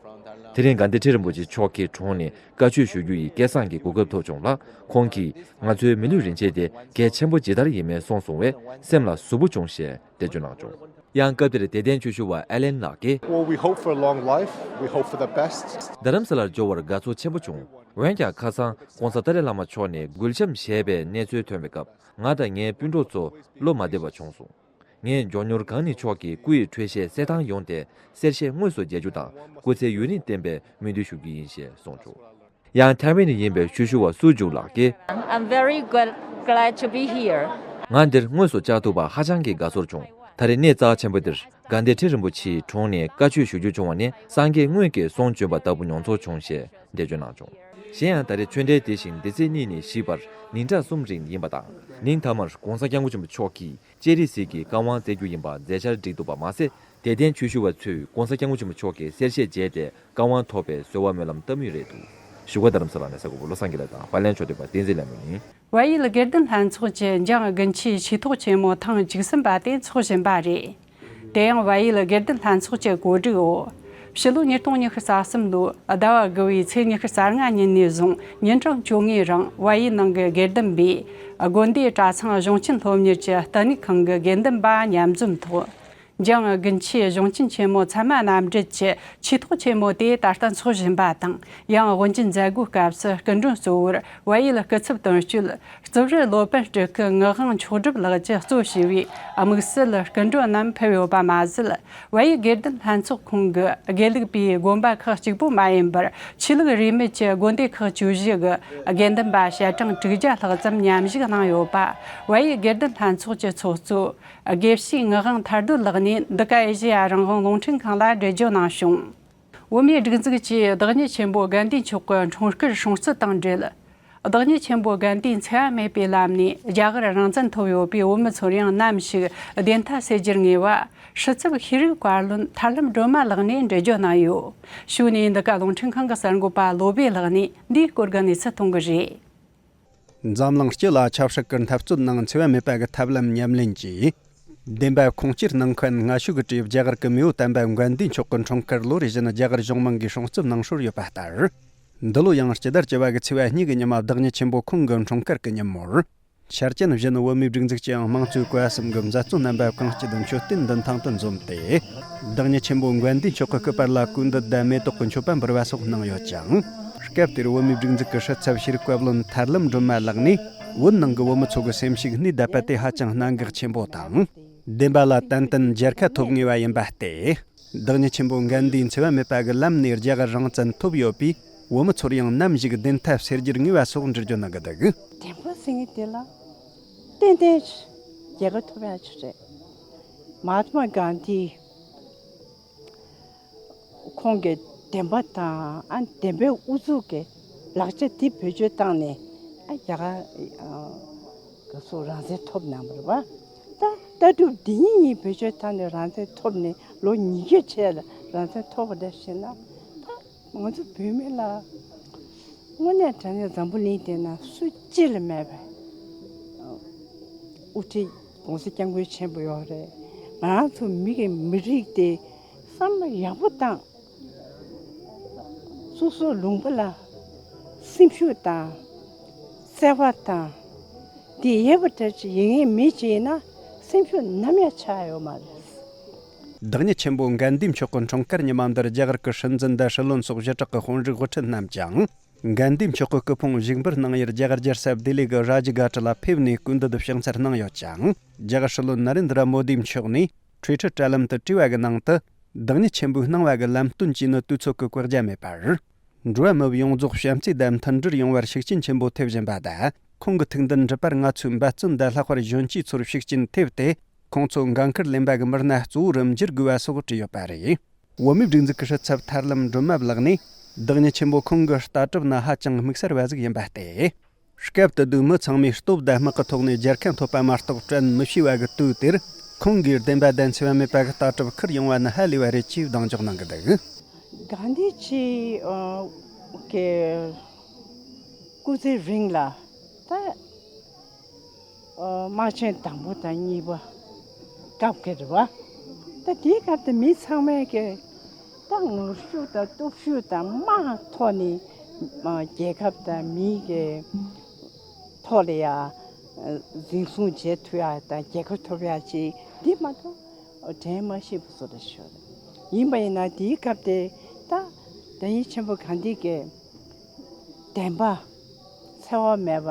དེ་རིང་དགའ་ལྡན་ཁྲི་རིན་པོ་ཆེ་མཆོག་གི་དྲུང་ནས་བཀའ་ཆོས་ཞུ་རྒྱུ་ཡི་སྐལ་བཟང་གི་གོ་སྐབས་ཐོབ་བྱུང་ལ། ཁོང་གིས་ང་ཚོའི་མི་ལུས་རིན་ཆེན་དེ་གལ་ཆེན་པོ་ཇི་ལྟར་ཡིན་མིན་གསུངས་སོང་བས་སེམས་ལ་ཟུག་པོ་བྱུང་ཞེས་འགྲེལ་བརྗོད་གནང་བྱུང་། ཡང་སྐབས་དེར་དད་ལྡན་ཆོས་ཞུ་བ་ཨ་ལན་ལགས་ཀྱིས། Well, we hope for long life. We hope for the best. རྡ་རམ་ས་ལར་འབྱོར་བར་དགའ་ཚོར་ཆེན་པོ་བྱུང་། འོན་ཀྱང་ཁ་སང་༸གོང་ས་ཏཱ་ལའི་བླ་མ་མཆོག་ནས་གུས་འཆམ་བཞེས་པའི་གནས་ཚུལ་ཐོན་པའི་སྐབས། ང་དང་ངའི་སྤུན་གྲོགས་ཚོ་བློ་མ་བདེ་བ་བྱུང་སོང་། ངས་མགྱོགས་མྱུར་གང་ཉིད་མཆོག་གི་སྐུ་ཡི་འཕྲོད་བཞེས་གསལ་ཐང་ཡོང་སྟེ། གསལ་བཤད་དངོས་སུ་མཇལ་རྒྱུ་དང་སྐུ་ཚེ་ཡུན་རིང་བརྟན་པའི་སྨོན་འདུན་ཞུ་རྒྱུ་ཡིན་ཞེས་གསུངས་བྱུང་། ཡང་ཐའེ་ཝན་ནས་ཡིན་པའི་ཆོས་ཞུ་བ་སུའུ་ཇུག་ལགས་ཀྱིས། I'm very glad, glad to be here. ང་འདིར་དངོས་སུ་བཅར་ཐུབ་པ་ཧ་ཅང་གི་དགའ་ཚོར་བྱུང་། ད་རེས་གནས་རྩ་ཆེན་པོ་འདིར་དགའ་ལྡན་ཁྲི་རིན་པོ་ཆེའི་དྲུང་ནས་བཀའ་ཆོས་ཞུ་རྒྱུ་བྱུང་བ་ནི་སངས་རྒྱས་དངོས་ཀྱིས་གསུང་བྱོན་པ་ལྟ་བུ་མྱོང་ཚོར་བྱུང་ཞེས་འགྲེལ་བརྗོད་གནང་བྱུང་། གཞན་ཡང་ད་རེས་ཆོས་འབྲེལ་དེ་བཞིན་འདི་ཚེས་གཉིས་ནས་བཞི་བར་ཉིན་གྲངས་གསུམ་རིང་ཡིན་པ་དང་། ཉིན་མཐའ་མར་༸གོང་ས་༸སྐྱབས་མགོན་ཆེན་པོ་མཆོག་གིས་སྤྱན་རས་གཟིགས་ཀྱི་བཀའ་དབང་སྩལ་རྒྱུ་ཡིན་པ་མཛད་འཆར་བསྒྲིགས་འདུག་པ་མ་ཟད། དད་ལྡན་ཆོས་ཞུ་བ་ཚོས་༸གོང་ས་༸སྐྱབས་མགོན་ཆེན་པོ་མཆོག་གི་གསལ་བཤད་མཇལ་ཏེ་བཀའ་དབང་ཐོབ་པའི་གསོལ་བ་སྨོན་ལམ་བཏབ་མུས་རེད་འདུག་བཞུགས་སྒར་རྡ་རམ་ས་ལ་ནས་གསར་འགོད་པ་བློ་བཟང་དགེ་ལེགས་དང་པར་ལེན་ཕྱོགས་སྡོད་པ་བསྟན་འཛིན་ལྷ་མོ་ཡིན། བལ་ཡུལ་དགེ་ལྡན་ལྷན་ཚོགས་ཀྱི་འཇང་དགུན་ཆོས་ཆོས་ཐོག་ཆེན་མོ་ཐེངས་བཅུ་གསུམ་པ་དེ་འཚོགས་བཞིན་པ་རེད། དེ་ཡང་བལ་ཡུལ་དགེ་ལྡན་ལྷན་ཚོགས་ཀྱི་གོ་སྒྲིག་འོག་ཕྱི་ལོ་ཉིས་སྟོང་ཉི་ཤུ་རྩ་གསུམ་ལོའི་ཟླ་བ་དགུ་བའི་ཚེས་ཉི་ཤུ་རྩ་ལྔ་ཉིན་ནས་བཟུང་ཉིན་གྲངས་བཅོ་ལྔའི་རིང་བལ་ཡུལ་ནང་གི་དགེ་ལྡན་པས་དགོན་སྡེ་གྲྭ་ཚང་གཞུང་ཆེན་སློབ་གཉེར་གྱི་ལྟེ་གནས་ཁང་གི་དགེ་འདུན་པ་མཉམ་འཛོམས་ཐོག་འཇང་དགུན་ཆོས་གཞུང་ཆེན་ཆེན་མོ་ཚད་མ་རྣམ་འགྲེལ་གྱི་ཆོས་ཐོག་ཆེན་མོ་དེ་ད་ལྟ་འཚོགས་བཞིན་པ་དང་། ཡང་དབུ་འབྱེད་མཛད་སྒོའི་སྐབས་སུ་སྐུ་མགྲོན་གཙོ་བོར་བལ་ཡུལ་སྐུ་ཚབ་དོན་གཅོད་རྩིབས་རི་སློབ་དཔོན་སྤྲུལ་སྐུ་ངག་དབང་མཆོག་གྲུབ་ལགས་ཀྱིས་གཙོ་བྱས་པའི་དམིགས་བསལ་སྐུ་མགྲོན་རྣམས་ཕེབས་ཡོད་པ་མ་ཟད། བལ་ཡུལ་དགེ་ལྡན་ལྷན་ཚོགས་ཁོངས་ཀྱི་དགེ་ལུགས་པའི་དགོན་པ་ཁག་གཅིག་པུ་མ་ཡིན་པར་ཆོས་ལུགས་རིས་མེད་ཀྱི་དགོན་སྡེ་ཁག་བཅུ་བཞི་གི་དགེ་འདུན་པ་ཞལ་གྲངས་དྲུག་བརྒྱ་ལྷག་ཙམ་མཉམ་ཞུགས་གནང་ཡོད་པ་བལ་ཡུལ་དགེ་ལྡན་ལྷན་ཚོགས་ཀྱི་ཚོགས་གཙོ། དགེ་བཤེས་ངག་དབང་ཐར་རྡོར་ལགས་ནས་འདི་ག་ཨེ་ཤེ་ཡ་རང་དབང་རླུང་འཕྲིན་ཁང་ལ་འགྲེལ་བརྗོད་གནང་བྱུང་། བོད་མིའི་སྒྲིག་འཛུགས་ཀྱིས་བདག་ཉིད་ཆེན་པོ་དགའ་ལྡན་མཆོག་གི་འཁྲུངས་སྐར་སྲུང་བརྩི་དང་འབྲེལ། བདག་ཉིད་ཆེན་པོ་དགའ་ལྡན་འཚེ་བ་མེད་པའི་ལམ་ནས་རྒྱ་གར་རང་བཙན་ཐོབ་ཡོད་པའི་བོད་མི་ཚོར་ཡང་ནམ་ཞིག་བདེན་མཐའ་གསལ་རྒྱུར་ངེས་པ་སྲིད་ཚབ་ཤེས་རིག་བཀའ་བློན་ཐར་ལམ་སྒྲོལ་མ་ལགས་ནས་འགྲེལ་བརྗོད་གནང་ཡོད། ཕྱོགས་ནས་འདི་ག་རླུང་འཕྲིན་ཁང་གི་གསར་འགོད་པ་བློ་བྷེ་ལགས་ནས་འདིའི་སྐོར་གྱི་གནས་ཚུལ་གཏོང་གི་རེད། འཛམ་གླིང་སྤྱི་ལ་ཆབ་སྲིད་ཀྱི་འཐབ་རྩོད་ནང་འཚེ་བ་མེད་པ་གི་ཐབས་ལམ་ཉམས་ལེན་གྱིས། བདེན་པ་ཁུངས་སྐྱེལ་གནང་མཁན་སྔ་ཕྱི་གི་གྲས་རྒྱ་གར་གྱི་མེས་པོ་དམ་པ་དགའ་ལྡན་མཆོག་གི་འཁྲུངས་སྐར་ལོ་རེ་བཞིན་རྒྱ་གར་གཞུང་མང་གིས་སྲུང་བརྩི་གནང་སྲོལ་ཡོད་པ་ལྟར། འདི་ལོ་ཡང་སྤྱི་ཟླ་བཅུ་པ་གི་ཚེས་པ་གཉིས་ཀྱི་ཉི་མ་བདག་ཉིད་ཆེན་པོ་ཁོང་གི་འཁྲུངས་སྐར་གྱི་ཉིན་མོར། ཆ་རྐྱེན་བཞིན་བོད་མིའི་སྒྲིག་འཛུགས་ཀྱིས་དམངས་གཙོའི་བཀའ་གསུམ་གྱི་མཛད་གཙོ་རྣམ་པ་གང་སྐྱིད་མཆོད་རྟེན་མདུན་ཐང་དུ་འཛོམས་ཏེ། བདག་ཉིད་ཆེན་པོ་དགའ་ལྡན་མཆོག་གི་སྐུ་པར་ལ་གུས་འདུད་དང་མེ་ཏོག་གི་མཆོད་པ་འབུལ་བ་སོགས་གནང་ཡོད་ཅིང་། སྐབས་དེར་བོད་མིའི་སྒྲིག་འཛུགས་ཀྱི་སྲིད་ཚབ་ཤེས་རིག་བཀའ་བློན་ཐར་ལམ་སྒྲོལ་མ་ལགས་ནས་ བོད་ནང་གི་བོད་མི་ཚོ་གི་སེམས་ཤུགས་སྣེ་བསྡད་པ་དེ་ཧ་ཅང་གནད་འགག་ཆེན་པོ་དང་། བདེན་པ་ལ་ཏན་ཏན་མཇལ་ཁ་ཐོབ་ངེས་པ་ཡིན་པ་སྟེ། བདག་ཉིད་ཆེན་པོ་གན་དྷིའི་འཚེ་བ་མེད་པ་གི་ལམ་ནས་རྒྱ་གར་རང་བཙན་ཐོབ་ཡོད་པས། བོད་མི་ཚོར་ཡང་ནམ་ཞིག་བདེན་མཐའ་གསལ་རྒྱུར་ངེས་པ་སོགས་འགྲེལ་བརྗོད་གནང་གི་འདུག། བདེན་པ་ཟེར་མཁན་དེ་ལ་ཏན་ཏན་རྒྱལ་ཁ་ཐོབ་ཡ་ཆུ་རེད། མ་ཧཱ་ཏ་མ་གན་དྷི་ཁོང་གི་བདེན་པ་དང་ཨ་བདེན་པའི་ཨུ་ཚུགས་ཀྱི་ལག་ཆ་དེ་བེད་སྤྱོད་བཏང་ནས་ཨ་རྒྱ་གར་ཨ་ག་སོ་རང་བཙན་ཐོབ་གནང་བ་རེད་བ། ད་ལྟ་གྲུབ་འདི་གཉིས་གཉིས་བེད་སྤྱོད་བཏང་ནས་རང་བཙན་ཐོབ་ནས་ལོ་ཉི་ཤུ་ཆེ་ལ་རང་བཙན་ཐོབ་པ་འདྲ་ཞིག་ན་ད་ང་ཚོ་བོད་མི་ལ་དངོས་གནས་དྲང་གནས་འཛམ་བུ་གླིང་འདི་ན་སུ་གཅིག་ལ་མེད་པའི་དབུ་ཁྲིད་༸གོང་ས་༸སྐྱབས་མགོན་ཆེན་པོ་ཡོད་རེད། ང་རང་ཚོ་མི་གི་མི་རིགས་དེ་བསམ་བློ་ཡག་པོ་བཏང་། སོ་སོའི་ལུང་པ་ལ་སེམས་ཤུགས་དང་བརྩེ་བ་དང་དེ་ཡོད་པ་འདྲ་ཅིག་ཡིན་ངེས་མེད་ཅིག་ཡིན་ན་སེམས་ཤུགས་ནམ་ཡང་ཆག་ཡོད་མ་རེད། བདག་ཉིད་ཆེན་པོ་གན་དྷི་མཆོག་གི་འཁྲུངས་སྐར་ཉི་མ་འདིར་རྒྱ་གར་གྱི་སྲིད་འཛིན་དང་སྲིད་བློན་སོགས་ཞི་དྲག་གི་དཔོན་རིགས་དབུ་ཁྲིད་རྣམས་ཀྱང་། གན་དྷི་མཆོག་གི་སྐུ་ཕུང་བཞུགས་འབུལ་གནང་ཡུལ་རྒྱ་གར་རྒྱལ་ས་ལྡི་ལི་གི་རཱ་ཇི་གྷ་ཊ་ལ་ཕེབས་ནས་སྐུ་མདུན་དུ་ཕྱག་འཚལ་གནང་ཡོད་ཅིང་། རྒྱ་གར་སྲིད་བློན་ནཱ་རེན་དྲ་མོ་དི་མཆོག་ནས་ཊུའི་ཊར་དྲ་ལམ་དུ་བྲིས་པ་གི་ནང་དུ། བདག་ཉིད་ཆེན་པོས་གནང་བ་གི་ལམ་སྟོན་བཅས་ནི་དུས་ཚོད་ཀྱིས་བཀག་རྒྱ་མེད་པར། འགྲོ་བ་མི་ཡོངས་རྫོགས་བྱམས་བརྩེ་དང་མཐུན་སྒྲིལ་ཡོང་བར་ཤུགས་རྐྱེན་ཆེན་པོ་ཐེབས་བཞིན་པ་དང་། ཁོང་གི་ཐུགས་འདུན་འགྲུབ་པར་ང་ཚོས་འབད་བརྩོན་དང་ལྷག་པར་གཞོན་སྐྱེས་ཚོར་ཤུགས་རྐྱེན་ཐེབས་ཏེ། ཁོང་ཚོ་འགན་ཁུར་ལེན་པ་གི་མི་སྣ་གཙོ་བོ་རུ་འགྱུར་དགོས་པ་སོགས་བྲིས་ཡོད་པ་རེད། བོད་མིའི་སྒྲིག་འཛུགས་ཀྱི་ཧྲི་ཚབ་ཐར་ལམ་སྒྲོལ་མ་ལགས་ནས། བདག་ཉིད་ཆེན་པོ་ཁོང་གི་ལྟ་གྲུབ་ནི་ཧ་ཅང་དམིགས་བསལ་བ་ཟིག་ཡིན་པ་སྟེ། སྐབས་དེ་དུས་མི་ཚང་མས་སྟོབས་དང་དམག་གི་ཐོག་ནས་རྒྱལ་ཁ་ཐོབ་པ་མ་གཏོགས་དྲན་མི་ཤེས་པ་གི་དུས་དེར། ཁོང་གིས་བདེན་པ་དང་འཚེ་བ་མེད་པ་གི་ལྟ་གྲུབ་ཁུར་ཡོང་བ་ནི་ཧ་ལས་པ་རེད་ཅེས་གདེང་འཇོག་གནང་གི་འདུག། གྷན་དྷི་ཇི་གི་སྐུ་ཚེ་རིང་ལ་ད་དམག་ཆེན་དང་པོ་དང་གཉིས་པ་སྐབས་ཀྱི་རེད་བ། ད་དེའི་སྐབས་དེ་མི་ཚང་མས་ཀྱི་ད་ངར་ཤུགས་དང་སྟོབས་ཤུགས་དང་དམག་ཐོག་ནས་རྒྱལ་ཁབ་དང་མིའི་གི་ཐོག་ལ་ཡ་འཛིན་བཟུང་བྱེད་ཐུབ་ཡ་དང་རྒྱལ་ཁ་ཐོབ་ཡ་ཅིག་འདི་མ་གཏོགས་དྲན་མ་ཤེས་པ་བཟོ་འདྲ་ཤོད་རེད། ཡིན་པ་ཡིན་ན་དེའི་སྐབས་དེ་ད་བདག་ཉིད་ཆེན་པོ་གྷན་དྷི་གི་བདེན་པ་འཚེ་བ་མེད་པ་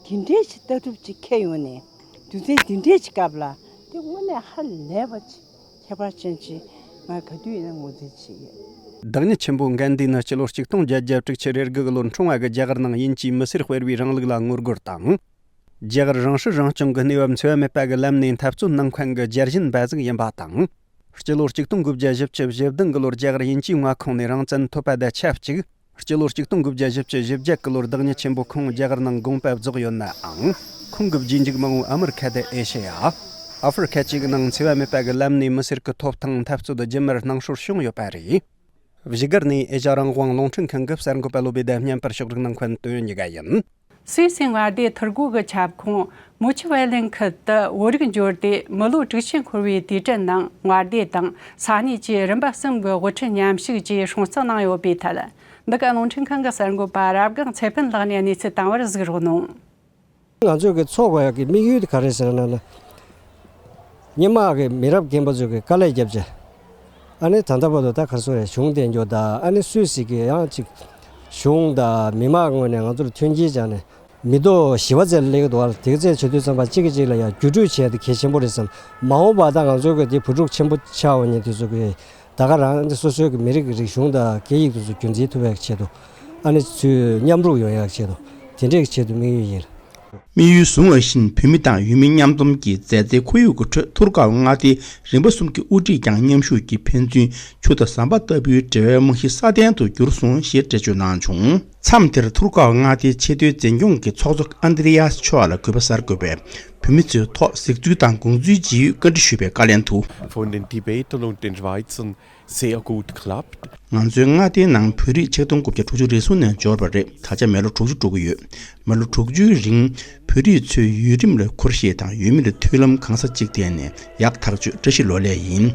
དེ་འདྲའི་ཅིག་ལྟ་གྲུབ་ཅིག་འཁྱེར་ཡོང་ནས་དུས་ཚོད་དེ་འདྲའི་ཅིག་སྐབས་ལ་དེ་དངོས་གནས་ཧ་ལས་པ་ཅིག་ཁྱད་པར་ཅན་ཅིག་ང་ག་དུས་ཡིན་ན་ངོས་འཛིན་བྱེད་ཀྱི་ཡོད། བདག་ཉིད་ཆེན་པོ་གྷན་དྷི་ནི་སྤྱི་ལོ་ཆིག་སྟོང་བརྒྱད་བརྒྱ་དྲུག་ཅུ་རེ་དགུ་གི་ལོར་འཁྲུངས་པ་གི་རྒྱ་གར་ནང་དབྱིན་ཇིའི་མི་སེར་སྤེལ་བའི་རིང་ལུགས་ལ་ངོ་རྒོལ་དང་། རྒྱ་གར་རང་སྲིད་རང་སྐྱོང་གི་གནས་བབ་འཚེ་བ་མེད་པ་གི་ལམ་ནས་འཐབ་རྩོད་གནང་མཁན་གྱི་རྒྱལ་ཞེན་པ་ཟིག་ཡིན་པ་དང་། སྤྱི་ལོ་ཆིག་སྟོང་དགུ་བརྒྱ་བཞི་བཅུ་བཞི་བདུན་གི་ལོར་རྒྱ་གར་དབྱིན་ཇིའི་མངའ་ཁོངས་ནས་རང་བཙན་ཐོབ་པ་དང་ཆབས་ཅིག་སྤྱི་ལོ་ཆིག་སྟོང་དགུ་བརྒྱ་བཞི་བཅུ་བཞི་བརྒྱད་གི་ལོར་བདག་ཉིད་ཆེན་པོ་ཁོང་རྒྱ་གར་ནང་དགོངས་པ་རྫོགས་ཡོད་ནའང་། ཁོང་གི་རྗེས་འཇུག་མང་བོ་ཨ་མི་རི་ཁ་དང་ཨེ་ཤེ་ཡ། ཨ་ཧྥེ་རི་ཁ་བཅས་ཀྱི་ནང་འཚེ་བ་མེད་པ་གི་ལམ་ནས་མི་སེར་གྱི་ཐོབ་ཐང་འཐབ་རྩོད་རྒྱུན་མར་སྣང་སྲོལ་བྱུང་ཡོད་པ་རེད། བཞུགས་སྒར་ནས་ཨེ་ཤ་རང་དབང་རླུང་འཕྲིན་ཁང་གི་གསར་འགོད་པ་བློ་བྷེ་དང་བརྙན་པར་ཕྱོགས་སྒྲིག་གནང་མཁན་དོན་ཡོད་ཉི་ག་ཡིན། སུད་སིའི་མངའ་སྡེ་ཐུར་གོ་གི་ཁྱབ་ཁོངས་མུ་ཆུ་ཝེ་ལེན་ཁུལ་དུ་བོད་རིགས་འབྱོར་ཏེ་མི་ལོ་དྲུག་ཅུ་འཁོར་བའི་དུས་དྲན་ནང་མངའ་སྡེ་དང་ས་གནས་བཅས་རིམ་པ་གསུམ་གྱི་དབུ་ཁྲིད་མཉམ་ཞུགས་ཀྱིས་སྲུང་བརྩི་གནང་ཡོད་པའི་ཐད། འདི་ག་རླུང་འཕྲིན་ཁང་གི་གསར་འགོད་པ་རབ་སྒང་ཚེ་ཕུན་ལགས་ནས་གནས་ཚུལ་བཏང་བར་གཟིགས་རོགས་གནང་། ང་ཚོས་ཀྱི་ཚོགས་པ་ཡག་གི་དམིགས་ཡུལ་དེ་ག་རེ་ཟེར་ན་ན། སྔོན་མ་གི་མི་རབས་རྒན་པ་ཚོས་ཀྱི་དཀའ་ལས་བརྒྱབ་བྱས། ཨ་ནི་ད་ལྟ་བར་དུ་ད་ག་རེ་ཟེར་རེད་གཞུང་བསྟེན་རྒྱུ་དང་ཨ་ནི་སུད་སི་གི་ཡང་ཅིག་གཞུང་དང་མི་མང་ངོས་ནས་ང་ཚོར་མཐུན་རྐྱེན་སྦྱར་ནས་མི་ཐོག་ཞི་བ་རྩེར་སླེབས་ཀྱི་འདུག་བ། དེ་ག་ཚད་བྱེད་དུས་ཙམ་པ་གཅིག་གིས་གཅིག་ལ་ཡང་བརྒྱུད་སྤྲོད་བྱས་ཏེ་གལ་ཆེན་པོ་རེད་བསམ། མ་འོངས་པ་ད་ང་ཚོའི་གི་དེ་བུ་ཕྲུག་ཆེན་པོ་ཆགས་འོང་མཁན་དེ་ཚོ་གི་ད་ག་རང་སོ་སོའི་གི་མི་རིགས་ཀྱི་རིག་གཞུང་དང་སྐད་ཡིག་དེ་ཚོ་རྒྱུན་འཛིན་ཐུབ་པའི་ཆེད་དུ། ཨ་ནི་ཚུར་མཉམ་རུབ་ཡོང་ཡག་ཆེད་དུ། དེ་འདྲའི་ཆེད་དུ་དམིགས་ཡུལ་ཡིན། དམིགས་ཡུལ་བཟུང་བ་བཞིན་བོད་མི་དང་ཡུལ་མི་མཉམ་འཛོམས་ཀྱི་མཛའ་བརྩེའི་ཁོར་ཡུག་གི་ཁྲོད་ཐུར་ཀའོ་མངའ་སྡེའི་རིམ་པ་གསུམ་གྱི་དབུ་ཁྲིད་ཀྱང་མཉམ་ཞུགས་ཀྱིས་ཕན་ཚུན་ཆུ་དང་ཟམ་པ་ལྟ་བུའི་འབྲེལ་བའི་རྨང་གཞི་སྲ་བརྟན་དུ་གྱུར་སོང་ཞེས་འགྲེལ་བརྗོད་གནང་བྱུང་། མཚམས་དེར་ཐུར་ཀའོ་མངའ་སྡེའི་ཆེས་མཐོའི་འཛིན་སྐྱོང་གི་ཚོགས་གཙོ་ཨན་དྲི་ཡཱས་མཆོག་ལ་གུས་པ་གསར་འགོད་པས་བོད་མི་ཚོའི་ཐོག་གཟིགས་ཚུལ་དང་དགོངས་ཚུལ་ཇི་ཡོད་བཀའ་འདྲི་ཞུས་པའི་བཀའ་ལན་དུ། Von den Tibet und den Schweizern sehr gut klappt. ང་ཚོའི་མངའ་སྡེའི་ནང་བོད་རིགས་ཆིག་སྟོང་དགུ་བརྒྱ་དྲུག་ཅུ་རེ་ཟུང་ནས་འབྱོར་བ་རེད། ད་ཆ་མི་ལོ་དྲུག་ཅུ་འགྲོ་གི་ཡོད། མི་ལོ་དྲུག་ཅུའི་རིང་བོད་རིགས་ཚོའི་ཡུལ་རིམ་ལ་ཁུར་བཞེས་དང་ཡུལ་མིར་མཐུན་ལམ་གང་ས་ཅིག་བསྟན་ནས་ཡག་ཐག་ཆོད་བཀྲ་ཤིས་ལོ་ལེགས་ཡིན།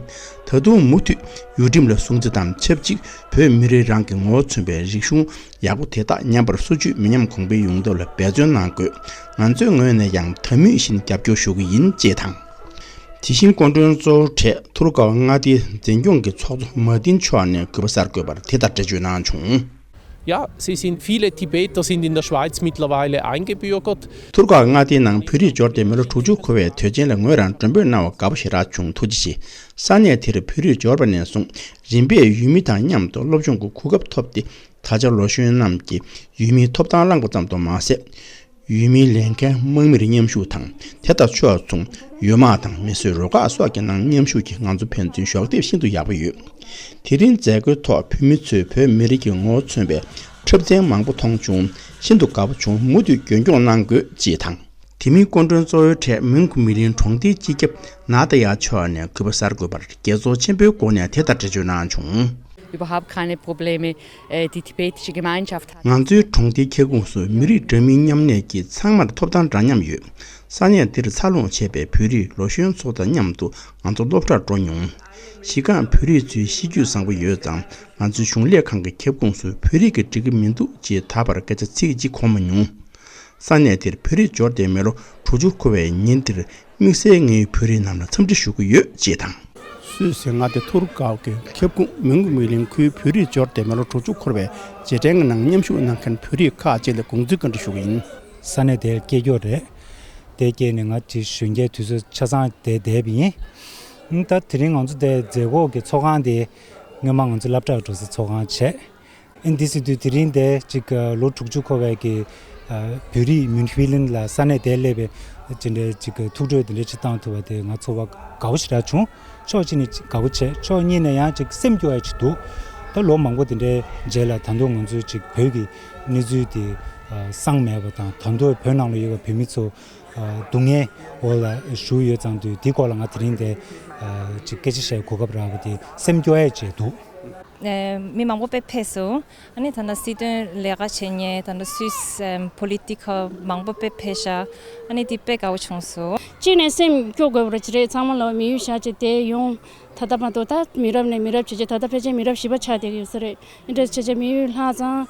ད་དུང་མུ་མཐུད་ཡུལ་ཁྲིམས་ལ་སྲུང་བརྩི་དང་ཆབས་ཅིག་བོད་མི་རིགས་རང་གི་ངོ་བོ་མཚོན་པའི་རིག་གཞུང་ཡག་པོ་དེ་དག་ཉམས་པར་སོར་ཆུད་མི་ཉམས་གོང་འཕེལ་ཡོང་ཐབས་ལ་འབད་བརྩོན་གནང་དགོས། ང་ཚོའི་ངོས་ནས་ཡང་ད་མུས་བཞིན་རྒྱབ་སྐྱོར་ཞུ་གི་ཡིན་ཅེས་དང་། དེ་བཞིན་སྐུ་མགྲོན་གཙོ་བོར་གྲས་ཐུར་ཀའོ་མངའ་སྡེའི་འཛིན་སྐྱོང་གི་ཚོགས་གཙོ་མཱ་ཏིན་མཆོག་ནས་གུས་པ་གསར་འགོད་པར་དེ་ལྟར་འགྲེལ་བརྗོད་གནང་བྱུང་། Ja, sie sind, viele Tibeter sind in der Schweiz mittlerweile eingebürgert. ཐུར་ཁག་མངའ་སྡེའི་ནང་བོད་རིགས་འབྱོར་ཏེ་མི་ལོ་དྲུག་ཅུ་འཁོར་བའི་དུས་ཆེན་ལ་ངོས་རང་མགྲོན་འབོད་གནང་བར་དགའ་པོ་ཞེ་དྲག་བྱུང་། ཐུགས་རྗེ་ཆེ། ས་གནས་དེར་བོད་རིགས་འབྱོར་བ་ནས་བཟུང་རིམ་པས་ཡུལ་མི་དང་མཉམ་དུ་སློབ་སྦྱོང་གི་གོ་སྐབས་ཐོབ་སྟེ། ད་ཆ་ལོ་གཞོན་རྣམས་ཀྱིས་ཡུལ་མིའི་ཐོབ་ཐང་བླངས་པ་ཙམ་དུ་མ་ཟད། ཡུལ་མིའི་ལས་འགན་དམག་མིར་མཉམ་ཞུགས་དང་། དེ་དང་ཕྱོགས་མཚུངས་ཡུལ་དམག་དང་མི་གསོད་རུ་ཁག་སོགས་ཀྱི་ནང་མཉམ་ཞུགས་ཀྱིས་ང་ཚོ་ཕན་ཚུན་གཞོགས་འདེགས་ཤིན་ཏུ་ཡག་པོ་ཡོད། དེ་རིང་མཛད་སྒོའི་ཐོག་བོད་མི་ཚོས་བོད་མི་རིགས་ཀྱི་ངོ་བོ་མཚོན་པའི་འཁྲབ་ཚན་མང་པོ་མཐོང་བྱུང་། ཤིན་ཏུ་དགའ་པོ་བྱུང་། མུ་མཐུད་རྒྱུན་སྐྱོང་གནང་དགོས། ཅེས་དང་། དེ་མིན་སྐུ་མགྲོན་གཙོ་བོའི་གྲས་མིང་གུ་མི་ལིན་གྲོང་སྡེའི་སྤྱི་ཁྱབ་ནཱ་ཏཱ་ཡ་མཆོག་ནས་གུས་པ་གསར་འགོད་པར་དགྱེས་ཚོར་ཆེན་པོའི་སྒོ་ནས་དེ་ལྟར་འགྲེལ་བརྗོད་གནང་བྱུང་། Überhaupt keine Probleme, äh, die tibetische Gemeinschaft hat. ང་ཚོའི་གྲོང་སྡེའི་ཁྱབ་ཁོངས་སུ་མི་རིགས་འདྲ་མིན་མཉམ་གནས་ཀྱི་ཚང་མར་ཐོབ་ཐང་འདྲ་མཉམ་ཡོད། ས་གནས་འདིར་འཚར་ལོངས་བྱས་པའི་བོད་རིགས་ལོ་གཞོན་ཚོ་དང་མཉམ་དུ་ང་ཚོ་སློབ་གྲྭར་འགྲོ་མྱོང་། གཞི་རྐང་བོད་རིགས་ཚོའི་གཤིས་རྒྱུད་བཟང་པོ་ཡོད་ཙང་། ང་ཚོའི་གཞུང་ལས་ཁང་གི་ཁྱབ་ཁོངས་སུ་བོད་རིགས་ཀྱི་སྒྲིག་གི་མི་འདུག་ཅེས་ད་བར་སྐད་ཆ་ཚིག་གཅིག་གོ་མ་མྱོང་། ས་གནས་དེར་བོད་རིགས་འབྱོར་ཏེ་མི་ལོ་དྲུག་ཅུ་འཁོར་བའི་ཉིན་དེར་དམིགས་བསལ་ངས་བོད་རིགས་རྣམས་ལ་འཚམས་འདྲི་ཞུ་གི་ཡོད་ཅེས་དང་། སུད་སི་མངའ་སྡེ་ཐུར་ཁག་གི་ཁྱབ་ཁོངས་མོན་གྷོ་མི་གླིང་ཁུལ་བོད་རིགས་འབྱོར་ཏེ་མི་ལོ་དྲུག་ཅུ་འཁོར་བའི་རྗེས་དྲན་གྱི་ནང་མཉམ་ཞུགས་གནང་མཁན་བོད་རིགས་ཁག་ཅིག་ལ་དགོངས་ཚུལ་བཀའ་འདྲི་ཞུ་གི་ཡིན། ས་གནས་དེར་སྐྱེས་མཆོག་རེད། དེ་སྐྱེས་ནས་ང་ཅིག་གཞོན་སྐྱེས་དུས་ཚོད་ཆ་ཚང་དེ་བསྡད་པ་ཡིན། ད་དེ་རིང་ང་ཚོ་དེ་མཛད་སྒོ་གི་ཚོགས་ཁང་དེ་སྔོན་མ་ང་ཚོ་སློབ་གྲྭར་འགྲོ་སའི་ཚོགས་ཁང་བྱས། ཨིན་དེ་སྲིད་དུས་དེ་རིང་དེ་ཅིག་ལོ་དྲུག་ཅུ་འཁོར་བའི་གི་བོད་རིགས་མུན་ཧྥི་ལིན་ལ་ས་གནས་དེར་སླེབས་པའི་དེ་འདྲའི་ཅིག་ཐུགས་སྤྲོ་དེ་འདྲ་ཅིག་བཏང་ཐུབ་པ་དེ་ང་ཚོ་བ་དགའ་བོ་ཞེ་དྲག་བྱུང་། ཕྱོགས་གཅིག་ནས་ཅིག་དགའ་བོ་བྱས། ཕྱོགས་གཉིས་ནས་ཡང་ཅིག་སེམས་སྐྱོ་ཡ་ཅིག་འདུག་ད་ལོ་མང་པོ་དེ་འདྲའི་རྗེས་ལ་ད་དུང་ང་ཚོའི་ཅིག་བོད་ཀྱི་གནས་ཚུལ་དེ་གསང་མེད་པ་དང་། ད་དུང་བོད་ནང་ལ་ཡོད་པའི་བོད་མི་ཚོ་སྡུག་བསྔལ་འོག་ལ་བཞུགས་ཡོད་ཙང་དུས་དེའི་སྐོར་ལ་ང་དེ་རིང་དེ་ཅིག་སྐད་ཆ་བཤད་གོ་སྐབས་རག་པ་དེ་སེམས་སྐྱོ་ཡ་ཅིག་འདུག་ཨེ། མི་མང་པོ་དཔེ་ཕེབས་སོང་། ཨ་ནི་ད་ལྟ་སྲིད་དོན་ལས་ཀ་བྱེད་མཁན་ད་ལྟ་སུད་སི་ཨེམ་པོ་ལི་ཊི་ཀལ་མང་པོ་དཔེ་ཕེབས་ཤག་ཨ་ནི་དེ་དཔེ་དགའ་བོ་བྱུང་སོང་། གཅིག་ནས་སེམས་སྐྱོ་དགོས་པ་རེད། ཅི་རེད། ཚང་མ་ལ་མི་ཡུལ་བཞག་བྱས་དེ་ཡོང་། ད་ལྟ་མ་གཏོགས་ད་མི་རབས་ནས་མི་རབས་བྱས་བྱས་ད་ལྟ་ཕལ་ཆེར་མི་རབས་བཞི་པ་ཆགས་བསྡད་ཀྱི་ཡོད་ས་རེད། ཨེ་འདྲ་བྱས་བྱས་མི་ཡུལ་ལྷག་ཙང་།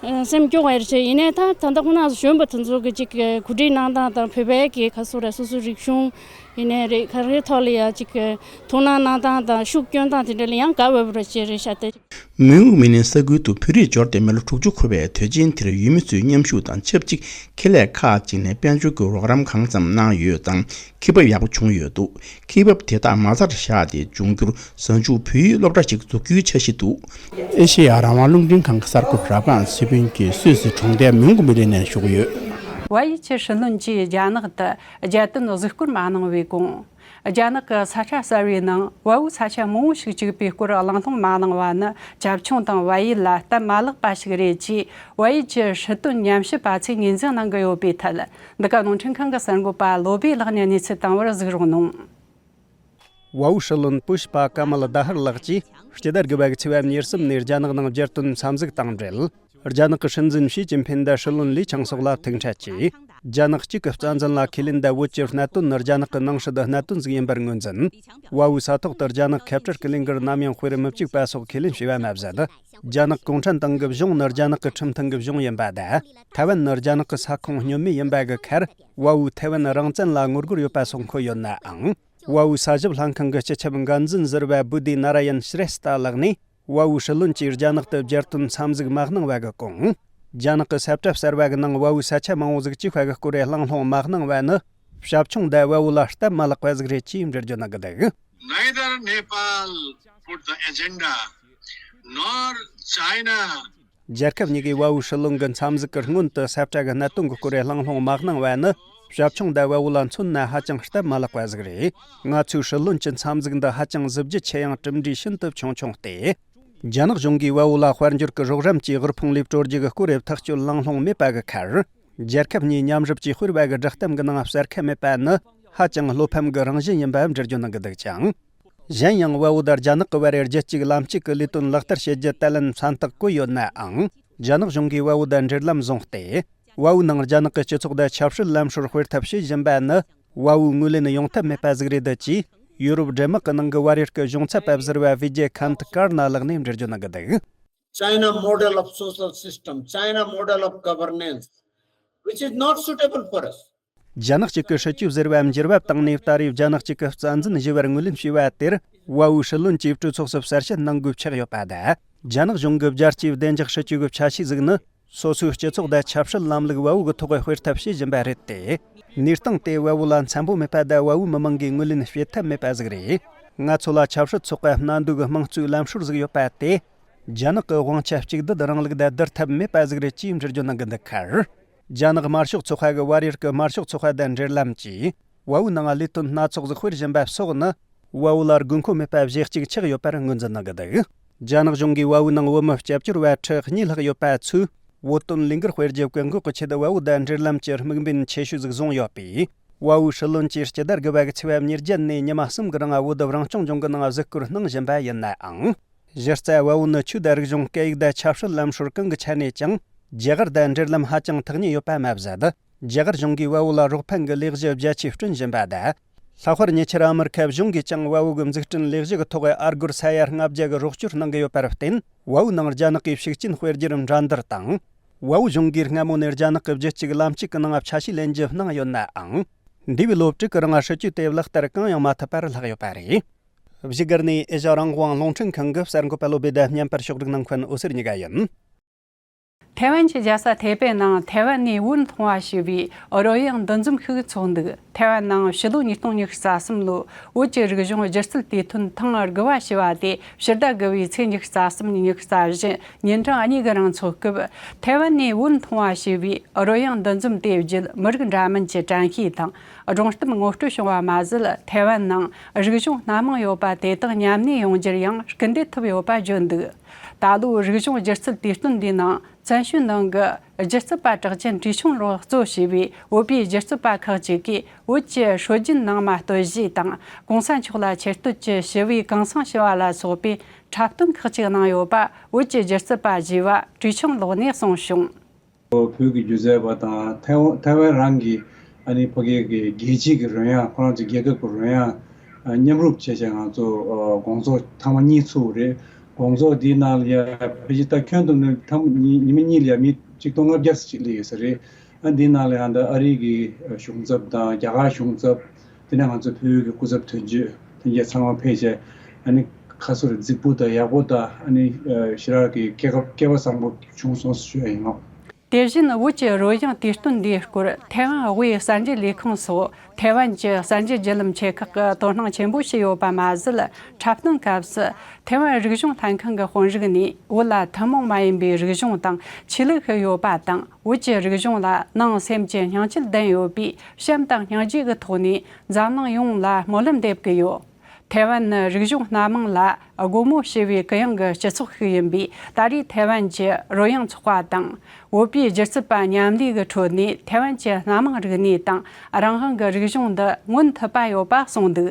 ཨ། སེམས་སྐྱོ་བ་ཡར་བྱས། ཡིན་ནའི་ད་ད་ལྟ་ཁོ་ན་གཞོན་པ་དེ་ཚོ་གི་ཅིག་གོ་སྒྲིག་གནང་སྟངས་དང་། བོད་པའི་གི་ཁ་སོ་ར་སོ་སོའི་རིག་གཞུང་ཡིན་ནའི་རེད། ག་རེ་ཐོག་ལ་ཡ་ཅིག་གི་ཐུགས་སྣང་གནང་སྟངས་དང་ཤུགས་སྐྱོན་སྟངས་དེ་འདྲ་ལ་ཡང་དགའ་འོས་པ་རེད་ཅེས་རེད་ཤག་སྟེ། མོན་གྷོ་མི་གླིང་ས་ཁུལ་དུ་བོད་རིགས་འབྱོར་ཏེ་མི་ལོ་དྲུག་ཅུ་འཁོར་བའི་དུས་ཆེན་དེར་ཡུལ་མི་ཚོའི་མཉམ་ཞུགས་དང་ཆབས་ཅིག་ཁེ་ལས་ཁག་ཅིག་ནས་དཔལ་འབྱོར་གྱི་རོགས་རམ་གང་ཙམ་གནང་ཡོད་ཙང་། ཁེ་འབབ་ཡག་པོ་བྱུང་ཡོད་འདུག་ཁེ་འབབ་དེ་དག་མ་རྩར་བཞག་སྟེ་འབྱུང་འགྱུར་གཟའ་མཇུག་བོད་ཡིག་སློབ་གྲྭ་ཞིག་འཛུགས་རྒྱུའི་འཆར་གཞི་འདུག་ཨེ་ཤེ་ཡ་རང་དབང་རླུང་འཕྲིན་ཁང་གི་གསར་འགོད་པ་རབ་སྒང་ཚེ་ཕུན་གྱིས་སུད་སི་གྲོང་རྡལ་མོན་གྷོ་མི་གླིང་ནས་ཞུ་གི་ཡོད། ཝ་ཡི་ཆི་ཧྲི་ལུན་གྱིས་རྒྱ་ནག་ཏུ་རྒྱལ་དོན་གཟིགས་སྐོར་མ་གནང་བའི་གོང་། རྒྱ་ནག་གི་ས་ཆ་གསར་བའི་ནང་ཝ་ཝུ་ས་ཆ་མང་བོ་ཞིག་བཅུག་པའི་སྐོར་གླེང་སློང་མ་གནང་བ་ནི་བྱབ་ཆུང་དང་ཝ་ཡུལ་ལ་སྟབས་མ་ལེགས་པ་ཞིག་རེད་ཅེས་ཝ་ཡི་ཆི་ཧྲི་ཏུན་ཉམས་ཞིབ་པ་ཚོས་ངོས་འཛིན་གནང་གི་ཡོད་པའི་ཐད། འདི་ག་རླུང་འཕྲིན་ཁང་གི་གསར་འགོད་པ་བློ་བྷེ་ལགས་ནས་གནས་ཚུལ་བཏང་བར་གཟིགས་རོགས་གནང་། ཝ་ཝུ་ཧྲི་ལུན་པུ་ཤ་པ་ཀ་མལ་དྷ་ཧར་ལགས་ཀྱིས་སྤྱི་ཟླ་དགུ་པ་གི་ཚེས་པ་ཉེར་གསུམ་ནས་རྒྱ་ནག་ནང་རྒྱལ་དོན་འཚམས་གཟིགས་དང་འབྲེལ། རྒྱ་ནག་གི་སྲིད་འཛིན་ཞི་ཅིན་ཕིན་དང་ཧྲི་ལུན་ལི་ཆང་སོགས་ལ་ཐུག་འཕྲད་ཀྱིས། རྒྱ་ནག་གཅིག་གི་རྩ་འཛིན་ལ་ཁས་ལེན་དང་བོད་ཀྱི་གནད་དོན་ནི་རྒྱ་ནག་གི་ནང་སྲིད་གནད་དོན་ཟིག་ཡིན་པར་ངོས་འཛིན། ཝ་ཝུ་ས་ཐོག་ཏུ་རྒྱ་ནག་ཁ་བྲལ་གྱི་ལས་འགུལ་ནམ་ཡང་སྤེལ་མི་བཅུག་པ་སོགས་ཁས་ལེན་བྱས་པ་མ་ཟད། རྒྱ་ནག་གུང་ཁྲན་ཏང་གི་གཞུང་ནི་རྒྱ་ནག་གི་ཁྲིམས་མཐུན་གྱི་གཞུང་ཡིན་པ་དང་། ཐའེ་ཝན་ནི་རྒྱ་ནག་གི་ས་ཁོངས་བསྙོན་མེད་ཡིན་པ་གི་ཁར། ཝ་ཝུ་ཐའེ་ཝན་རང་བཙན་ལ་ངོ་རྒོལ་ཡོད་པ་སོགས་འཁོད་ཡོད་ནའང་། ཝ་ཝུ་ས་ཞབས་ལྷན་ཁང་གི་སྤྱི་ཁྱབ་འགན་འཛིན་ཟུར་པ་བུ་དྷི་ན་ར་ཡན་ཤྲེས་ཏ་ལགས་ནས། ཝ་ཝུ་ཧྲི་ལུན་གྱིས་རྒྱ་ནག་ཏུ་རྒྱལ་དོན་འཚམས་གཟིགས་མ་གནང་བ་གི་གོང་། རྒྱ་ནག་གི་ས་བཀྲ་གསར་བ་གི་ནང་ཝ་ཝུ་ས་ཆ་མང་བོ་ཟིག་བཅུག་པ་གི་སྐོར་རེ་གླེང་སློང་མ་གནང་བ་ནི། བྱབ་ཆུང་དང་ཝ་ཝུ་ལ་སྟབས་མ་ལེགས་པ་ཟིག་རེད་ཅེས་འགྲེལ་བརྗོད་གནང་གི་འདུག Neither Nepal put the agenda, nor China. རྒྱལ་ཁབ་གཉིས་ཀས་ཝ་ཝུ་ཧྲི་ལུན་གྱི་འཚམས་གཟིགས་ཀྱི་སྔོན་དུ་ས་བཀྲ་གི་གནད་དོན་གྱི་སྐོར་རེ་གླེང་སློང་མ་གནང་བ་ནི། བྱབ་ཆུང་དང་ཝ་ཝུ་ལ་མཚོན་ན་ཧ་ཅང་སྟབས་མ་ལེགས་པ་ཟིག་རེད། ང་ཚོས་ཧྲི་ལུན་གྱི་འཚམས་གཟིགས་འདི་ཧ་ཅང་གཟི་བརྗིད་ཆེ་ཡང་གྲུབ་འབྲས་ཤིན་ཏུ་ཆུང་ཆུང་སྟེ། རྒྱ་ནག་གཞུང་གིས་ཝ་ཝུ་ལ་དཔལ་འབྱོར་གྱི་རོགས་རམ་གྱིས་དབུལ་ཕོངས་ལས་སྒྲོལ་རྒྱུ་གི་སྐོར་རེ་ཐག་གཅོད་གླེང་སློང་མེད་པ་གི་ཁར། རྒྱལ་ཁབ་གཉིས་མཉམ་རུབ་ཀྱིས་སྤེལ་བ་གི་བསྒྲགས་གཏམ་གྱི་ནང་གསལ་ཁ་མེད་པ་ནི་ཧ་ཅང་བློ་ཕམ་གྱི་རང་བཞིན་ཡིན་པ་འགྲེལ་བརྗོད་གནང་གི་འདུག་ཅིང་། གཞན་ཡང་ཝ་ཝུ་དང་རྒྱ་ནག་གི་བར་རྒྱུད་གཅིག་ལམ་གཅིག་གི་ལས་དོན་ལག་བསྟར་བྱེད་རྒྱུ་དེ་ལན་མཚན་རྟགས་བཀོད་ཡོད་ནའང་། རྒྱ་ནག་གཞུང་གིས་ཝ་ཝུ་དང་འབྲེལ་ལམ་བཟུང་སྟེ། ཝ་ཝུ་ནང་རྒྱ་ནག་གི་སྤྱི་ཚོགས་དང་ཆབ་སྲིད་ལམ་སྲོལ་སྤེལ་ཐབས་བྱེད་བཞིན་པ་ནི། ཝ་ཝུ་ངོས་ལེན་ཡོང་ཐབས་མེད་པ་ཟིག་རེད་འདུག་ཅེས། ཡུ་རོབ་འདྲེ་དམག་གི་ནང་གི་བར་ཡོད་ཀྱི་གཞུང་ཚབ་པ་ཟུར་པ་བི་ཇེ་ཁཱན་ཐ་ཀར་ན་ལགས་ནས་འགྲེལ་བརྗོད་གནང་གི་འདུག China model of social system, China model of governance, which is not suitable for us. རྒྱ་ནག་གཅིག་གི་སྲིད་ཇུས་ཟུར་པ་འགྱུར་བ་བཏང་ནས་ད་རེས་རྒྱ་ནག་གཅིག་གི་རྩ་འཛིན་ཞུ་བར་ངོས་ལེན་བྱས་པ་དེར། ཝ་ཝུ་ཧྲི་ལུན་གྱིས་གྲོས་ཚོགས་སུ་གསལ་བཤད་གནང་དགོས་ཆགས་ཡོད་པ་དང་། རྒྱ་ནག་གཞུང་གི་རྒྱལ་སྤྱིའི་བདེ་འཇགས་སྲིད་ཇུས་ཀྱི་ཆ་ཤས་ཟིག་ནི། སོ་སོའི་སྤྱི་ཚོགས་དང་ཆབ་སྲིད་ལམ་ལུགས་བལ་བོ་གི་ཐོག་གི་སྤེལ་ཐབས་བྱེད་བཞིན་པ་རེད་དེ། གནས་སྟངས་དེ་བལ་བོ་ལ་འཚམ་པོ་མེད་པ་དང་བལ་བོའི་མི་མང་གིས་ངོས་ལེན་བྱེད་ཐབས་མེད་པ་ཟིག་རེད། ང་ཚོ་ལ་ཆབ་སྲིད་ཚོགས་པ་སྣ་འདུས་ཀྱི་དམངས་གཙོའི་ལམ་སྲོལ་ཟིག་ཡོད་པ་དེ། རྒྱ་ནག་གི་དབང་ཆ་གཅིག་སྡུད་རིང་ལུགས་དང་བསྡུར་ཐབས་མེད་པ་ཟིག་རེད་ཅེས་འགྲེལ་བརྗོད་གནང་གི་འདུག་ཁར། རྒྱ་ནག་དམར་ཤོག་ཚོགས་པ་གི་བལ་ཡུལ་གྱི་དམར་ཤོག་ཚོགས་པ་དང་འབྲེལ་ལམ་གྱིས། བལ་བོའི་ནང་ལས་དོན་སྣ་ཚོགས་ཟིག་སྤེལ་བཞིན་པ་སོགས་ནི། བལ་བོ་ལ་དགོས་མཁོ་མེད་པ་གཞི་གཅིག་ཆགས་ཡོད་པར་ངོས་འཛིན་གནང་གི་འདུག་རྒྱ་ནག་གཞུང་གིས་བལ་བོའི་ནང་བོད་མི་སྐྱབས་བཅོལ་བ་ཁྲི་གཉིས་ལྷག་ཡོད་པ་ཚོས། བོད་དོན་ལས་འགུལ་སྤེལ་རྒྱུ་བཀག་འགོག་གི་ཆེད་བལ་བོ་དང་འབྲེལ་ལམ་གྱི་དམིགས་འབེན་ཆེ་ཤོས་ཟིག་བཟུང་ཡོད་པས། བལ་བོའི་སྲིད་བློན་གྱིས་སྤྱི་ཟླ་དགུ་པ་གི་ཚེས་པ་ཉེར་བརྒྱད་ནས་ཉི་མ་གསུམ་གྱི་རིང་བོད་རང་སྐྱོང་ལྗོངས་ཀྱི་ནང་གཟིགས་སྐོར་གནང་བཞིན་པ་ཡིན་ནའང་། གཞི་རྩ་བལ་བོ་ནི་ཆོས་དང་རིག་གཞུང་སྐད་ཡིག་དང་ཆབ་སྲིད་ལམ་སྲོལ་གང་གི་ཆ་ནས་ཀྱང་། རྒྱ་གར་དང་འབྲེལ་ལམ་ཧ་ཅང་ཐག་ཉེ་ཡོད་པ་མ་ཟད། རྒྱ་གར་གཞུང་གིས་བལ་བོ་ལ་རོགས་ཕན་གྱི་ལས་གཞི་རྒྱ་ཆེ་བསྐྲུན་བཞིན་པ་དང་། ལྷག་པར་ཉེ་ཆར་ཨ་མི་རི་ཁ་གཞུང་གིས་ཀྱང་བལ་བོ་གི་འཛུགས་སྐྲུན་ལས་གཞི་གི་ཐོག་ཨ་སྒོར་ས་ཡ་ལྔ་བརྒྱ་གི་རོགས་སྐྱོར་གནང་གི་ཡོད་པར་བརྟེན། བལ་བོའི་ནང་རྒྱ་ནག་གིས་ཤུགས་རྐྱེན་སྤེལ་རྒྱུར་འགྲན་བསྡུར་དང་། བལ་བོ་གཞུང་གིས་སྔ་མོ་ནས་རྒྱ་ནག་གི་རྒྱུད་གཅིག་ལམ་གཅིག་གི་ནང་ཆ་ཤས་ལེན་རྒྱུ་གནང་ཡོད་ནའང་། འདས་པའི་ལོ་དྲུག་གི་རིང་སྲིད་ཇུས་དེ་ལག་བསྟར་གང་ཡང་མ་ཐུབ་པར་ལྷག་ཡོད་པ་རེད། བཞུགས་སྒར་ནས་ཨེ་ཤ་རང་དབང་རླུང་འཕྲིན་ཁང་གི་གསར་འགོད་པ་བློ་བདེ་དང་བརྙན་པར་ཕྱོགས་སྒྲིག་གནང་མཁན་འོད་ཟེར་གཉིས་ཀ་ཡིན། ཐའེ་ཝན་གྱི་རྒྱལ་ས་ཐའེ་པེ་ནང་ཐའེ་ཝན་ནས་བོད་མཐོང་བ་ཞེས་པའི་རོལ་དབྱངས་འདུ་འཛོམས་ཤིག་ཚོགས་འདུག་ཐའེ་ཝན་ནང་ཕྱི་ལོ་ཉིས་སྟོང་ཉི་ཤུ་རྩ་གསུམ་ལོའི་བོད་ཀྱི་རིག་གཞུང་སྒྱུ་རྩལ་དུས་སྟོན་ཐེངས་དགུ་པ་ཞེས་པ་དེ་ཕྱི་ཟླ་དགུ་པའི་ཚེས་ཉི་ཤུ་རྩ་གསུམ་ཉིན་གཉིས་ཀྱི་རིང་ཚོགས་སྐབས། ཐའེ་ཝན་ནས་བོད་མཐོང་བ་ཞེས་པའི་རོལ་དབྱངས་འདུ་འཛོམས་དེ་བརྒྱུད་མི་རིགས་འདྲ་མིན་གྱི་དྲན་ཤེས་དང་སྒྲུང་གཏམ་ངོ་སྤྲོད་བྱུང་བ་མ་ཟད། ཐའེ་ཝན་ནང་རིག་གཞུང་སྣ་མང་ཡོད་པ་དེ་དག་ཉམས་ལེན་ཡོང་རྒྱུར་ཡང་སྐུལ་འདེད་ཐུབ་ཡོད་པ་བརྗོད་འདུག་ད་ལོའི་རིག་གཞུང་སྒྱུ་རྩལ་དུས་སྟོན་འདིའི་ནང་། བཙན་བྱོལ་ནང་གི་སྒྱུ་རྩལ་པ་གྲགས་ཅན་ཀྲི་ཆུང་ལགས་གཙོ་བྱས་པའི་བོད་པའི་སྒྱུ་རྩལ་པ་ཁག་ཅིག་གིས་བོད་ཀྱི་སྲོལ་རྒྱུན་ནང་མ་སྟོད་གཞས་དང་གོང་ས་མཆོག་ལ་ཆེ་བསྟོད་ཀྱི་ཞི་བའི་གང་ཟག་ཞེས་པ་ལ་སོགས་པའི་འཁྲབ་སྟོན་ཁག་ཅིག་གནང་ཡོད་པ་བོད་ཀྱི་སྒྱུ་རྩལ་པ་ཞེས་པ་ཀྲི་ཆུང་ལགས་ནས་གསུངས་བྱུང་། བོད་ཀྱི་སྒྱུ་རྩལ་པ་དང་ཐའེ་ཝན་ཐའེ་ཝན་རང་གི་ཨ་ནི་ཕ་གི་གི་རྒྱལ་སྤྱི་གི་རོལ་དབྱངས། ཁོ་རང་ཚོ་རྒྱལ་ཁབ་ཀྱི་རོལ་དབྱངས་མཉམ་རུབ་བྱས་བྱས་ང་ཚོ་དགོང་ཚོགས་ཐེངས་མ་གཉིས་ཚུགས་རེད། དགོང་ཚོགས་འདིའི་ནང་ལ་ཡ་ཕལ་ཆེར་ད་ཁྱོན་བསྡོམས་ནས་ཐེངས་མ་གཉིས་ཉི་མ་གཉིས་ལ་ཡ་མི་ཆིག་སྟོང་ལྔ་བརྒྱ་ཙམ་ཅིག་སླེབས་ཡོད་ས་རེད། ཨ་འདིའི་ནང་ལ་ཡང་ད་ཨ་རི་གི་གཞུང་ཚབ་དང་རྒྱ་གར་གཞུང་ཚབ། དེ་ནས་ང་ཚོ་བོད་ཀྱི་སྐུ་ཚབ་དོན་གཅོད་དེ་འདྲ་ཚང་མ་ཕེབས་བྱས་ཨ་ནི་ཁ་སོ་རེ་རྫིག་པོ་དང་ཡག་པོ་དང་ཨ་ནི་ཞེ་དྲག་གི་སྐལ་བ་སྐལ་བ་བཟང་པོ་བྱུང་སོང་ཞུ་ཡ་ཡིན་ནོ། དེ་བཞིན་བོད་ཀྱི་རོལ་དབྱངས་དུས་སྟོན་འདིའི་སྐོར་ཐའེ་ཝན་དབུས་གསར་འགྱུར་ལས་ཁང་སོགས་ཐའེ་ཝན་གྱི་གསར་འགྱུར་བརྒྱུད་ལམ་ཆེ་ཁག་གིས་དོ་སྣང་ཆེན་པོ་བྱས་ཡོད་པ་མ་ཟད། འཁྲབ་སྟོན་སྐབས་སུ་ཐའེ་ཝན་རིག་གཞུང་ལྷན་ཁང་གི་དཔོན་རིགས་ནས་བོད་ལ་ཐུན་མོང་མ་ཡིན་པའི་རིག་གཞུང་དང་ཆོས་ལུགས་ཤིག་ཡོད་པ་དང་། བོད་ཀྱི་རིག་གཞུང་ལ་ནང་སེམས་ཀྱི་སྙིང་བཅུད་ལྡན་ཡོད་པས། བྱམས་དང་སྙིང་རྗེ་གི་ཐོག་ནས་འཛམ་གླིང་ཡོངས་ལ་སྨོན་ལམ་འདེབས་ཀྱི་ཡོད། ཐའེ་ཝན་ནི་རིག་གཞུང་སྣ་མང་ལ་སྒོ་མོ་ཕྱེ་བའི་གུ་ཡངས་ཀྱི་སྤྱི་ཚོགས་ཤིག་ཡིན་པས། ད་རེས་ཐའེ་ཝན་གྱི་རོལ་དབྱངས་ཚོགས་པ་དང་བོད་པའི་སྒྱུ་རྩལ་པ་མཉམ་ལས་ཀྱི་ཁྲོད་ནས་ཐའེ་ཝན་གྱི་སྣ་མང་རིག་གནས་དང་རང་དབང་གི་རིག་གཞུང་འདི་མངོན་ཐུབ་པ་ཡོད་པ་གསུངས་འདུག་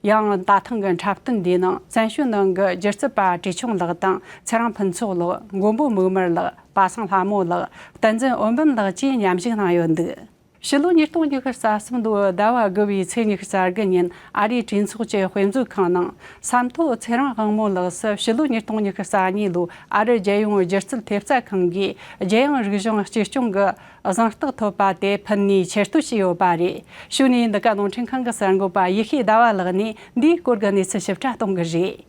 ཡང་ད་ཐེངས་ཀྱི་འཁྲབ་སྟོན་འདིའི་ནང་བཙན་བྱོལ་ནང་གི་སྒྱུ་རྩལ་པ་ཀྲི་ཆུང་ལགས་དང་། ཚེ་རིང་ཕུན་ཚོགས་ལགས། མགོན་པོ་མིག་དམར་ལགས། པ་སངས་ལྷ་མོ་ལགས། བསྟན་འཛིན་འོད་འབུམ་ལགས་བཅས་མཉམ་ཞུགས་གནང་ཡོད་འདུག་ཕྱི་ལོ་ཉིས་སྟོང་ཉི་ཤུ་རྩ་གསུམ་ལོའི་ཟླ་བ་དགུ་པའི་ཚེས་ཉི་ཤུ་རྩ་དགུ་ཉིན་ཨ་རིའི་གྲོས་ཚོགས་ཀྱི་དཔེ་མཛོད་ཁང་ནང་ས་མཐོ་ཚེ་རིང་དབང་མོ་ལགས་སུ་ཕྱི་ལོ་ཉིས་སྟོང་ཉི་ཤུ་རྩ་གཉིས་ལོའི་ཨ་རི་རྒྱལ་ཡོངས་སྒྱུ་རྩལ་ཐེབས་རྩ་ཁང་གིས་རྒྱལ་ཡོངས་རིག་གཞུང་གཅེས་སྐྱོང་གི་གཟེངས་རྟགས་ཐོབ་པ་དེ་ཕུལ་ནས་ཆེ་བསྟོད་བྱས་ཡོད་པ་རེད། ཕྱི་ནས་འདི་ག་རླུང་འཕྲིན་ཁང་གི་གསར་འགོད་པ་ཡེ་ཤེས་ཟླ་བ་ལགས་ནས་འདིའི་སྐོར་གྱི་གནས་ཚུལ་ཞིབ་ཕྲ་གཏོང་གི་རེད།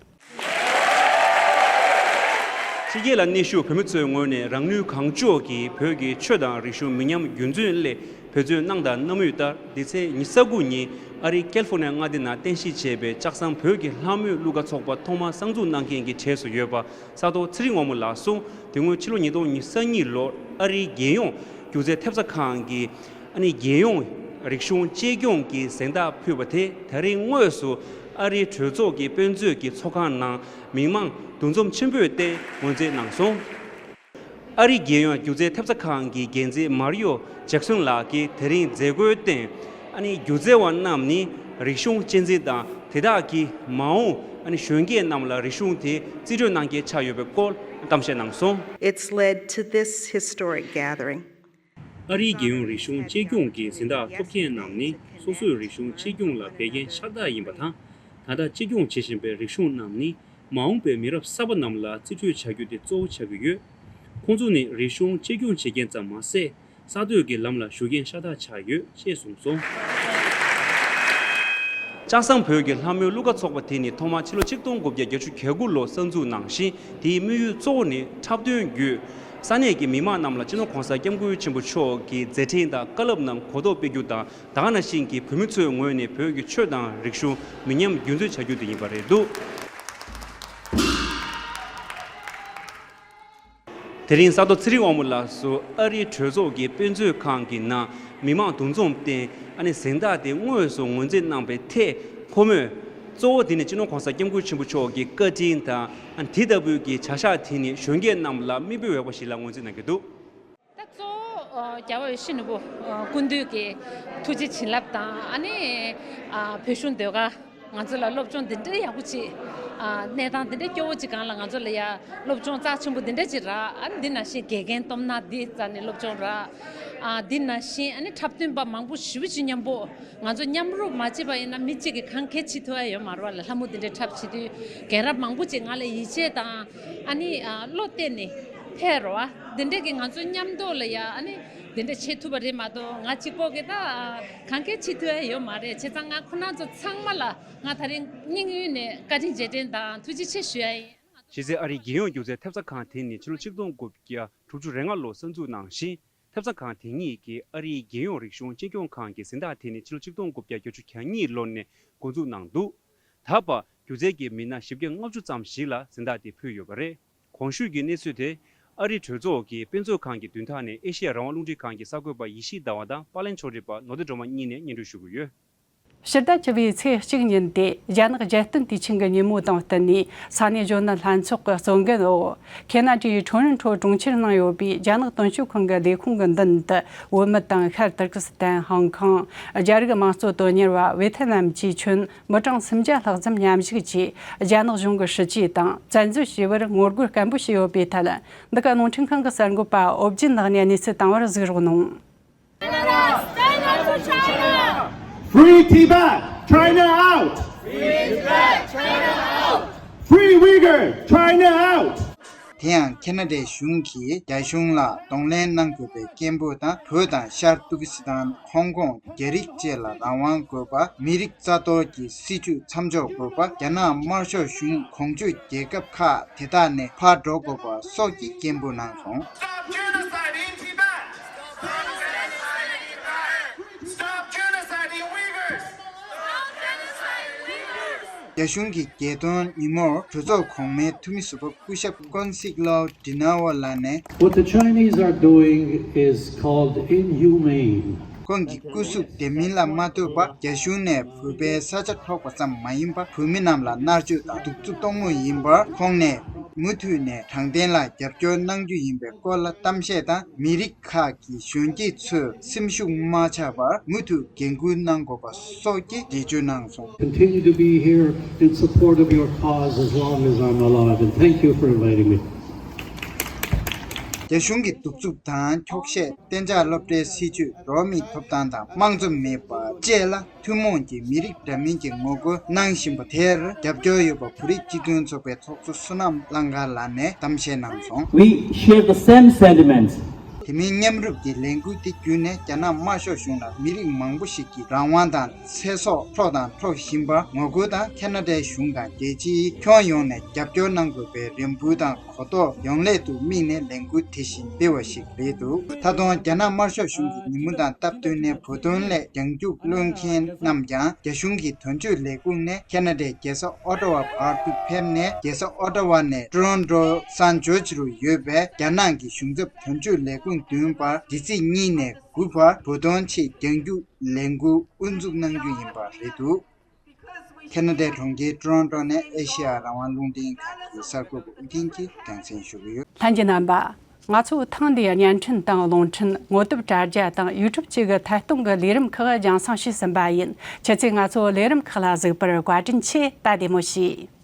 ཕྱི་རྒྱལ་ལ་གནས་བཞུགས་བོད་མི་ཚོའི་ངོས་ནས་རང་ནུས་གང་ལྕོགས་ཀྱིས་བོད་ཀྱི་ཆོས་དང་རིག་གཞུང་མི་ཉམས་རྒྱུན་འཛིན་སླད་འབད་བརྩོན་གནང་དང་གནང་མུས་ལྟར། འདི་ཚེས་ཉི་ཤུ་རྩ་དགུ་ཉིན་ཨ་རིའི་ཀལ་ཧྥོར་ནི་ཡ་མངའ་སྡེ་ནང་རྟེན་གཞི་བྱས་པའི་ལྕགས་ཟམ་བོད་ཀྱི་ལྷ་མོའི་གླུ་གར་ཚོགས་པ་ཐོག་མར་གསར་འཛུགས་གནང་མཁན་གྱི་གྲས་སུ་ཡོད་པ་ས་རྡོ་ཚེ་རིང་དབང་མོ་ལགས་སུ། དེ་སྔོན་ཕྱི་ལོ་ཉིས་སྟོང་ཉི་ཤུ་རྩ་གཉིས་ལོར་ཨ་རིའི་རྒྱལ་ཡོངས་སྒྱུ་རྩལ་ཐེབས་རྩ་ཁང་གིས་ཨ་ནི་རྒྱལ་ཡོངས་རིག་གཞུང་གཅེས་སྐྱོང་གི་གཟེངས་རྟགས་ཕུལ་བ་དེ་ད་རིང་དངོས་སུ་ཨ་རིའི་གྲོས་ཚོགས་ཀྱི་དཔེ་མཛོད་ཀྱི་ཚོགས་ཁང་ནང་མི་མང་འདུ་འཛོམས་ཆེན་པོས་བརྟེན་ངོས་འཛིན་གནང་སོང་། ཨ་རིའི་རྒྱལ་ཡོངས་སྒྱུ་རྩལ་ཐེབས་རྩ་ཁང་གི་འགན་འཛིན་མར་ཡོ་ཇེག་སོན་ལགས་ཀྱིས་དེ་རིང་མཛད་སྒོའི་སྟེང་། ཨ་ནི་སྒྱུ་རྩལ་བ་རྣམས་ནི་རིག་གཞུང་གཅེས་འཛིན་དང་། དེ་དག་གིས་མ་འོངས་ཨ་ནི་གཞོན་སྐྱེས་རྣམས་ལ་རིག་གཞུང་དེ་རྩིས་སྤྲོད་གནང་གལ་ཆགས་ཡོད་པའི་སྐོར་གཏམ་བཤད་གནང་སོང་། It's led to this historic gathering. ཨ་རིའི་རྒྱལ་ཡོངས་རིག་གཞུང་གཅེས་སྐྱོང་གི་གཟེངས་རྟགས་ཐོབ་མཁན་རྣམས་ནི་སོ་སོའི་རིག་གཞུང་གཅེས་སྐྱོང་ལ་འབད་མཁན་ཤ་སྟག་ཡིན་པ་དང་། ད་ལྟ་གཅེས་སྐྱོང་བྱེད་བཞིན་པའི་རིག་གཞུང་རྣམས་ནི་མ་འོངས་པའི་མི་རབས་གསར་པ་རྣམས་ལ་རྩིས་སྤྲོད་བྱ་རྒྱུ་དེ་གཙོ་བོ་ཆགས་ཀྱི་ཡོད། ཁོང་ཚོ་ནི་རིག་གཞུང་གཅེས་སྐྱོང་བྱེད་མཁན་ཙམ་མ་ཟད། གསར་གཏོད་ཀྱི་ལམ་ལ་ཞུགས་མཁན་ཤ་སྟག་ཆགས་ཡོད་ཅེས་གསུངས་སོང་། ལྕགས་ཟམ་བོད་ཀྱི་ལྷ་མོའི་གླུ་གར་ཚོགས་པ་དེ་ནི་ཐོག་མར་ཕྱི་ལོ་ཆིག་སྟོང་དགུ་བརྒྱ་བརྒྱད་ཅུ་གྱ་དགུ་ལོར་གསར་འཛུགས་གནང་ཞིང་། དེའི་དམིགས་ཡུལ་གཙོ་བོ་ནི་འཁྲབ་སྟོན་བརྒྱུད་ས་གནས་ཀྱི་མི་མང་རྣམས་ལ་སྤྱི་ནོར་༸གོང་ས་༸སྐྱབས་མགོན་ཆེན་པོ་མཆོག་གི་མཛད་འཕྲིན་དང་བཀའ་སློབ་རྣམས་གོ་རྟོགས་སྤེལ་རྒྱུ་དང་། ད་ག་ནང་བཞིན་གྱི་བོད་མི་ཚོའི་ངོས་ནས་བོད་ཀྱི་ཆོས་དང་རིག་གཞུང་མི་ཉམས་རྒྱུན་འཛིན་བྱ་རྒྱུ་དེ་ཡིན་པ་རེད་འདུག་དེ་རིང་ས་རྡོ་ཚེ་རིང་དབང་མོ་ལགས་སུ་ཨ་རིའི་གྲོས་ཚོགས་ཀྱི་དཔེ་མཛོད་ཁང་གི་ནང་མི་མང་འདུ་འཛོམས་སྟེང་ཨ་ནི་གཟེངས་རྟགས་དེ་དངོས་སུ་ངོས་འཛིན་གནང་པའི་ཐད། ཁོ་མོས་གཙོ་བོ་དེ་ནི་སྤྱི་ནོར་༸གོང་ས་༸སྐྱབས་མགོན་ཆེན་པོ་མཆོག་གི་བཀའ་དྲིན་དང་། ཨ་ནི་དེ་ལྟ་བུའི་གི་བྱ་གཞག་དེ་ནི་གཞོན་སྐྱེས་རྣམས་ལ་མིག་དཔེ་འོས་པ་ཞིག་ལ་ངོས་འཛིན་གནང་གི་འདུག་ད་གཙོ་བོ་རྒྱལ་བ་ཡིད་བཞིན་ནོར་བུ་སྐུ་མདུན་གྱི་ཐུགས་རྗེ་བྱིན་རླབས་དང་། ཨ་ནི་བོད་གཞུང་ཟློས་གར། ང་ཚོ་ལ་སློབ་སྦྱོང་འདི་འདྲའི་ཡག་པོ་ཅིག་ཨ། གནས་སྟངས་འདི་འདྲའི་སྐྱོ་བོ་ཅིག་སྒང་ལ་ང་ཚོ་ལ་ཡ་སློབ་སྦྱོང་རྩ་ཆེན་པོ་འདི་འདྲ་ཅིག་རག་ཨ་ནི་འདི་ནང་བཞིན་དགེ་རྒན་སྟོབས་ན་འདི་རྩ་ནས་སློབ་སྦྱོང་རག་ཨ། འདི་ནང་བཞིན་ཨ་ནི་འཁྲབ་སྟོན་པ་མང་པོ་ཞེ་པོ་ཅིག་མཉམ་པོ་ང་ཚོ་མཉམ་རུབ་མ་བྱས་པ་ཡིན་ན་མི་གཅིག་གིས་གང་ག་བྱེད་ཐུབ་ཡ་ཡོད་མ་རེད་བ་ལ། ལྷ་མོ་འདི་འདྲའི་འཁྲབ་བྱེད་དུས་རྒན་རབས་མང་པོ་ཅིག་ང་ལ་ཡིད་ཆེས་དང་ཨ་ནི་ཨ། བློ་གཏད་ནས་ཕེབས་རོགས་ཨ། འདི་འདྲ་གི་ང་ཚོ་མཉམ་དུ་ལ་ཡ་ཨ་ནི་འདི་འདྲ་བྱེད་ཐུབ་པ་རེད་མ་གཏོགས་ང་གཅིག་པོ་གིས་ད་གང་ག་བྱེད་ཐུབ་ཡ་ཡོད་མ་རེད། བྱས་ཙང་ང་ཁོ་རང་ཚོ་ཚང་མ་ལ། ང་ད་རིང་སྙིང་དབུས་ནས་བཀའ་དྲིན་རྗེས་དྲན་དང་ཐུགས་རྗེ་ཆེ་ཞུ་ཡ་ཡིན། གཞི་རྩའི་ཨ་རིའི་རྒྱལ་ཡོངས་སྒྱུ་རྩལ་ཐེབས་རྩ་ཁང་དེ་ནི་ཕྱི་ལོ་ཆིག་སྟོང་དགུ་བརྒྱ་དྲུག་ཅུ་རེ་ལྔ་ལོར་གསར་འཛུགས་གནང་ཞིང་། ཐེབས་རྩ་ཁང་དེ་ཉིད་ཀྱིས་ཨ་རིའི་རྒྱལ་ཡོངས་རིག་གཞུང་གཅེས་སྐྱོང་ཁང་གི་གཟེངས་རྟགས་དེ་ནི་ཕྱི་ལོ་ཆིག་སྟོང་དགུ་བརྒྱ་བརྒྱད་ཅུ་གྱ་གཉིས་ལོ་ནས་འགོ་འཛུགས་གནང་འདུག་ད་བར་སྒྱུ་རྩལ་གྱི་མི་སྣ་བཞི་བརྒྱ་ལྔ་བཅུ་ཙམ་ཞིག་ལ་གཟེངས་རྟགས་དེ་ཕུལ་ཡོད་པ་རེད། གོང་ཞུས་ཀྱི་གནས་ཚུལ་དེ་ཨ་རིའི་གྲོས་ཚོགས་ཀྱི་དཔེ་མཛོད་ཁང་གི་མདུན་ཐང་ནས་ཨེ་ཤེ་ཡ་རང་དབང་རླུང་འཕྲིན་ཁང་གི་གསར་འགོད་པ་ཡེ་ཤེས་ཟླ་བ་དང་པཱ་ལན་ཕྱོགས་སྒྲིག་པ་ནོར་བདེ་སྒྲོལ་མ་གཉིས་ནས་སྙན་སྒྲོན་ཞུ་གི་ཡོད། ཕྱི་ཟླ་བཅུ་པའི་ཚེས་གཅིག་ཉིན་ཏེ་རྒྱ་ནག་རྒྱལ་སྟོན་དུས་ཆེན་གྱི་ཉིན་མོ་དང་བསྟུན་ནས་ས་གནས་གཞོན་ནུ་ལྷན་ཚོགས་ཀྱི་གཙོ་འགན་འོག་ཁེ་ན་ཌའི་ཁྲོ་རོན་ཁྲོ་གྲོང་ཁྱེར་ནང་ཡོད་པའི་རྒྱ་ནག་དོན་གཅོད་ཁང་གི་ལས་ཁུངས་ཀྱི་མདུན་དུ་བོད་མི་དང་ཤར་ཏུར་ཀི་སི་ཐན། ཧོང་ཀོང་། རྒྱ་རིགས་དམངས་གཙོ་དོན་གཉེར་བ་ཝེ་ཐེ་ནམ་གྱི་ཁྱོན་མི་གྲངས་སུམ་བརྒྱ་ལྷག་ཙམ་མཉམ་ཞུགས་ཀྱིས་རྒྱ་ནག་གཞུང་གི་སྲིད་ཇུས་དང་བཙན་འཛུལ་བྱས་པར་ངོ་རྒོལ་སྐད་འབོད་བྱས་ཡོད་པའི་ཐད། འདི་ག་རླུང་འཕྲིན་ཁང་གི་གསར་འགོད་པ་ཨོ་བརྒྱུད་ནག་ཉིད་གནས་ཚུལ་བཏང་བར་གཟིགས་རོགས་གནང་། Free Tibet, China out! Free Tibet, China out! Free Uyghur, China out! དེ་ཡང་ཁེ་ན་ཌའི་གཞུང་གིས་རྒྱ་གཞུང་ལ་གདོང་ལེན་གནང་དགོས་པའི་སྐད་འབོད་དང་། བོད་དང་ཤར་ཏུར་ཀི་སི་ཐན། ཧོང་ཀོང་། རྒྱ་རིགས་བཅས་ལ་རང་དབང་དགོས་པ། མི་རིགས་རྩ་གཏོར་གྱི་སྲིད་བྱུས་མཚམས་འཇོག་དགོས་པ། རྒྱ་ནག་དམར་ཤོག་གཞུང་གོང་ཞུས་རྒྱལ་ཁབ་ཁག་དེ་དག་ནས་ཕར་འགྲོ་དགོས་པ་སོགས་ཀྱི་སྐད་འབོད་གནང་སོང་། Stop genocide in Tibet! Stop genocide in Uyghurs! རྒྱ་གཞུང་གི་རྒྱལ་སྟོན་ཉིན་མོར་གྲོས་ཚོགས་གོང་མའི་འཐུས་མི་ཟུར་པ་སྐུ་ཞབས་ཀོན་སིག་ལོ་ཌི་ན་ཝ་ལགས་ནས། What the Chinese are doing is called inhumane. ཁོང་གིས་སྐུ་གཟུགས་བདེ་མིན་ལ་མ་ལྟོས་པར་རྒྱ་གཞུང་ནས་བོད་པའི་ས་ཆ་འཕྲོག་པ་ཙམ་མ་ཡིན་པར་བོད་མི་རྣམས་ལ་མནར་གཅོད་དང་གདུག་རྩུབ་གཏོང་མུས་ཡིན་པར། ཁོང་ནས་མུ་མཐུད་ནས་དྲང་བདེན་ལ་རྒྱབ་སྐྱོར་གནང་རྒྱུ་ཡིན་པའི་སྐོར་ལ་གཏམ་བཤད་དང་། མི་རིགས་ཁག་གི་གཞོན་སྐྱེས་ཚོས་སེམས་ཤུགས་མ་ཆག་པར་མུ་མཐུད་འགན་འཁུར་གནང་དགོས་པ་སོགས་ཀྱི་འགྲེལ་བརྗོད་གནང་སོང་། Continue to be here in support of your cause as long as I'm alive, and thank you for inviting me. རྒྱ་གཞུང་གི་གདུག་རྩུབ་དང་འཁྱོག་བཤད། གཏན་འཇགས་སློབ་གྲྭའི་སྲིད་བྱུས། འགྲོ་བ་མིའི་ཐོབ་ཐང་དང་དམངས་གཙོ་མེད་པ་བཅས་ལ་ཐུན་མོང་གི་མི་རིགས་འདྲ་མིན་གྱི་ངོ་རྒོལ་གནང་བཞིན་པ་དེར་རྒྱབ་སྐྱོར་ཡོད་པ་བོད་རིགས་སྤྱི་མཐུན་ཚོགས་པའི་ཚོགས་གཙོ་བསོད་ནམས་གླང་དཀར་ལགས་ནས་གཏམ་བཤད་གནང་སོང་། We share the same sentiments. དེ་མིན་མཉམ་རུབ་ཀྱི་ལས་འགུལ་དེ་བརྒྱུད་ནས་རྒྱ་ནག་དམར་ཤོག་གཞུང་ལ་མི་རིགས་མང་པོ་ཞིག་གི་རང་དབང་དང་ཚེ་སྲོག་འཕྲོག་དང་འཕྲོག་བཞིན་པར་ངོ་རྒོལ་དང་། ཁེ་ན་ཌའི་གཞུང་དང་རྒྱལ་སྤྱིའི་ཁྱོན་ཡོངས་ནས་རྒྱབ་སྐྱོར་གནང་དགོས་པའི་རེ་འབོད་དང་གོ་རྟོགས་ཡོང་སླད་དུ་དམིགས་ནས་ལས་འགུལ་དེ་བཞིན་སྤེལ་བ་ཞིག་རེད་འདུག་ད་དུང་རྒྱ་ནག་དམར་ཤོག་གཞུང་གི་ཉིན་མོ་དང་སྟབས་བསྟུན་ནས་བོད་དོན་སླད་རྒྱང་རྒྱུག་གློད་མཁན་རྣམས་ཀྱང་རྒྱ་གཞུང་གི་དོན་གཅོད་ལས་ཁུངས་ནས་ཁེ་ན་ཌའི་རྒྱལ་ས་ཨོ་ཊ་ཝ་བར་དུ་ཕེབས་ནས། རྒྱལ་ས་ཨོ་ཊ་ཝ་ནས་ཊོ་རོན་ཊོ་སན་ཇོར་ཇི་རུ་ཡོད་པའི་རྒྱ་ནག་གི་གཞུང་ཚབ་དོན་གཅོད་ལས་ཁུངས་མདུན་བར་འདི་ཚེས་གཉིས་ནས་དགུ་བར་བོད་དོན་ཆེད་རྒྱང་རྒྱུག་ལས་འགུལ་དབུ་འཛུགས་གནང་རྒྱུ་ཡིན་པ་རེད་འདུག་ཁེ་ན་ཌའི་གྲོང་ཁྱེར་ཊོ་རོན་ཊོ་ནས་ཨེ་ཤེ་ཡ་རང་དབང་རླུང་འཕྲིན་ཁང་གི་གསར་འགོད་པ་ཨུ་རྒྱན་གྱིས་རྒྱང་སྲིང་ཞུ་གི་ཡོད། ལྷན་རྒྱས་རྣམ་པ། ང་ཚོ་ཐེངས་འདིའི་བརྙན་འཕྲིན་དང་རླུང་འཕྲིན། ངོ་དེབ་དྲ་རྒྱ་དང་ཡུ་ཊུབ་བཅས་ཀྱི་ཐད་གཏོང་གི་ལས་རིམ་ཁག་རྒྱང་སྲིང་བྱས་ཟིན་པ་ཡིན། ཁྱེད་ཚོས་ང་ཚོའི་ལས་རིམ་ཁག་ལ་གཟིགས་པར་བཀའ་དྲིན་ཆེ། ད་བདེ་མོ་བྱོས།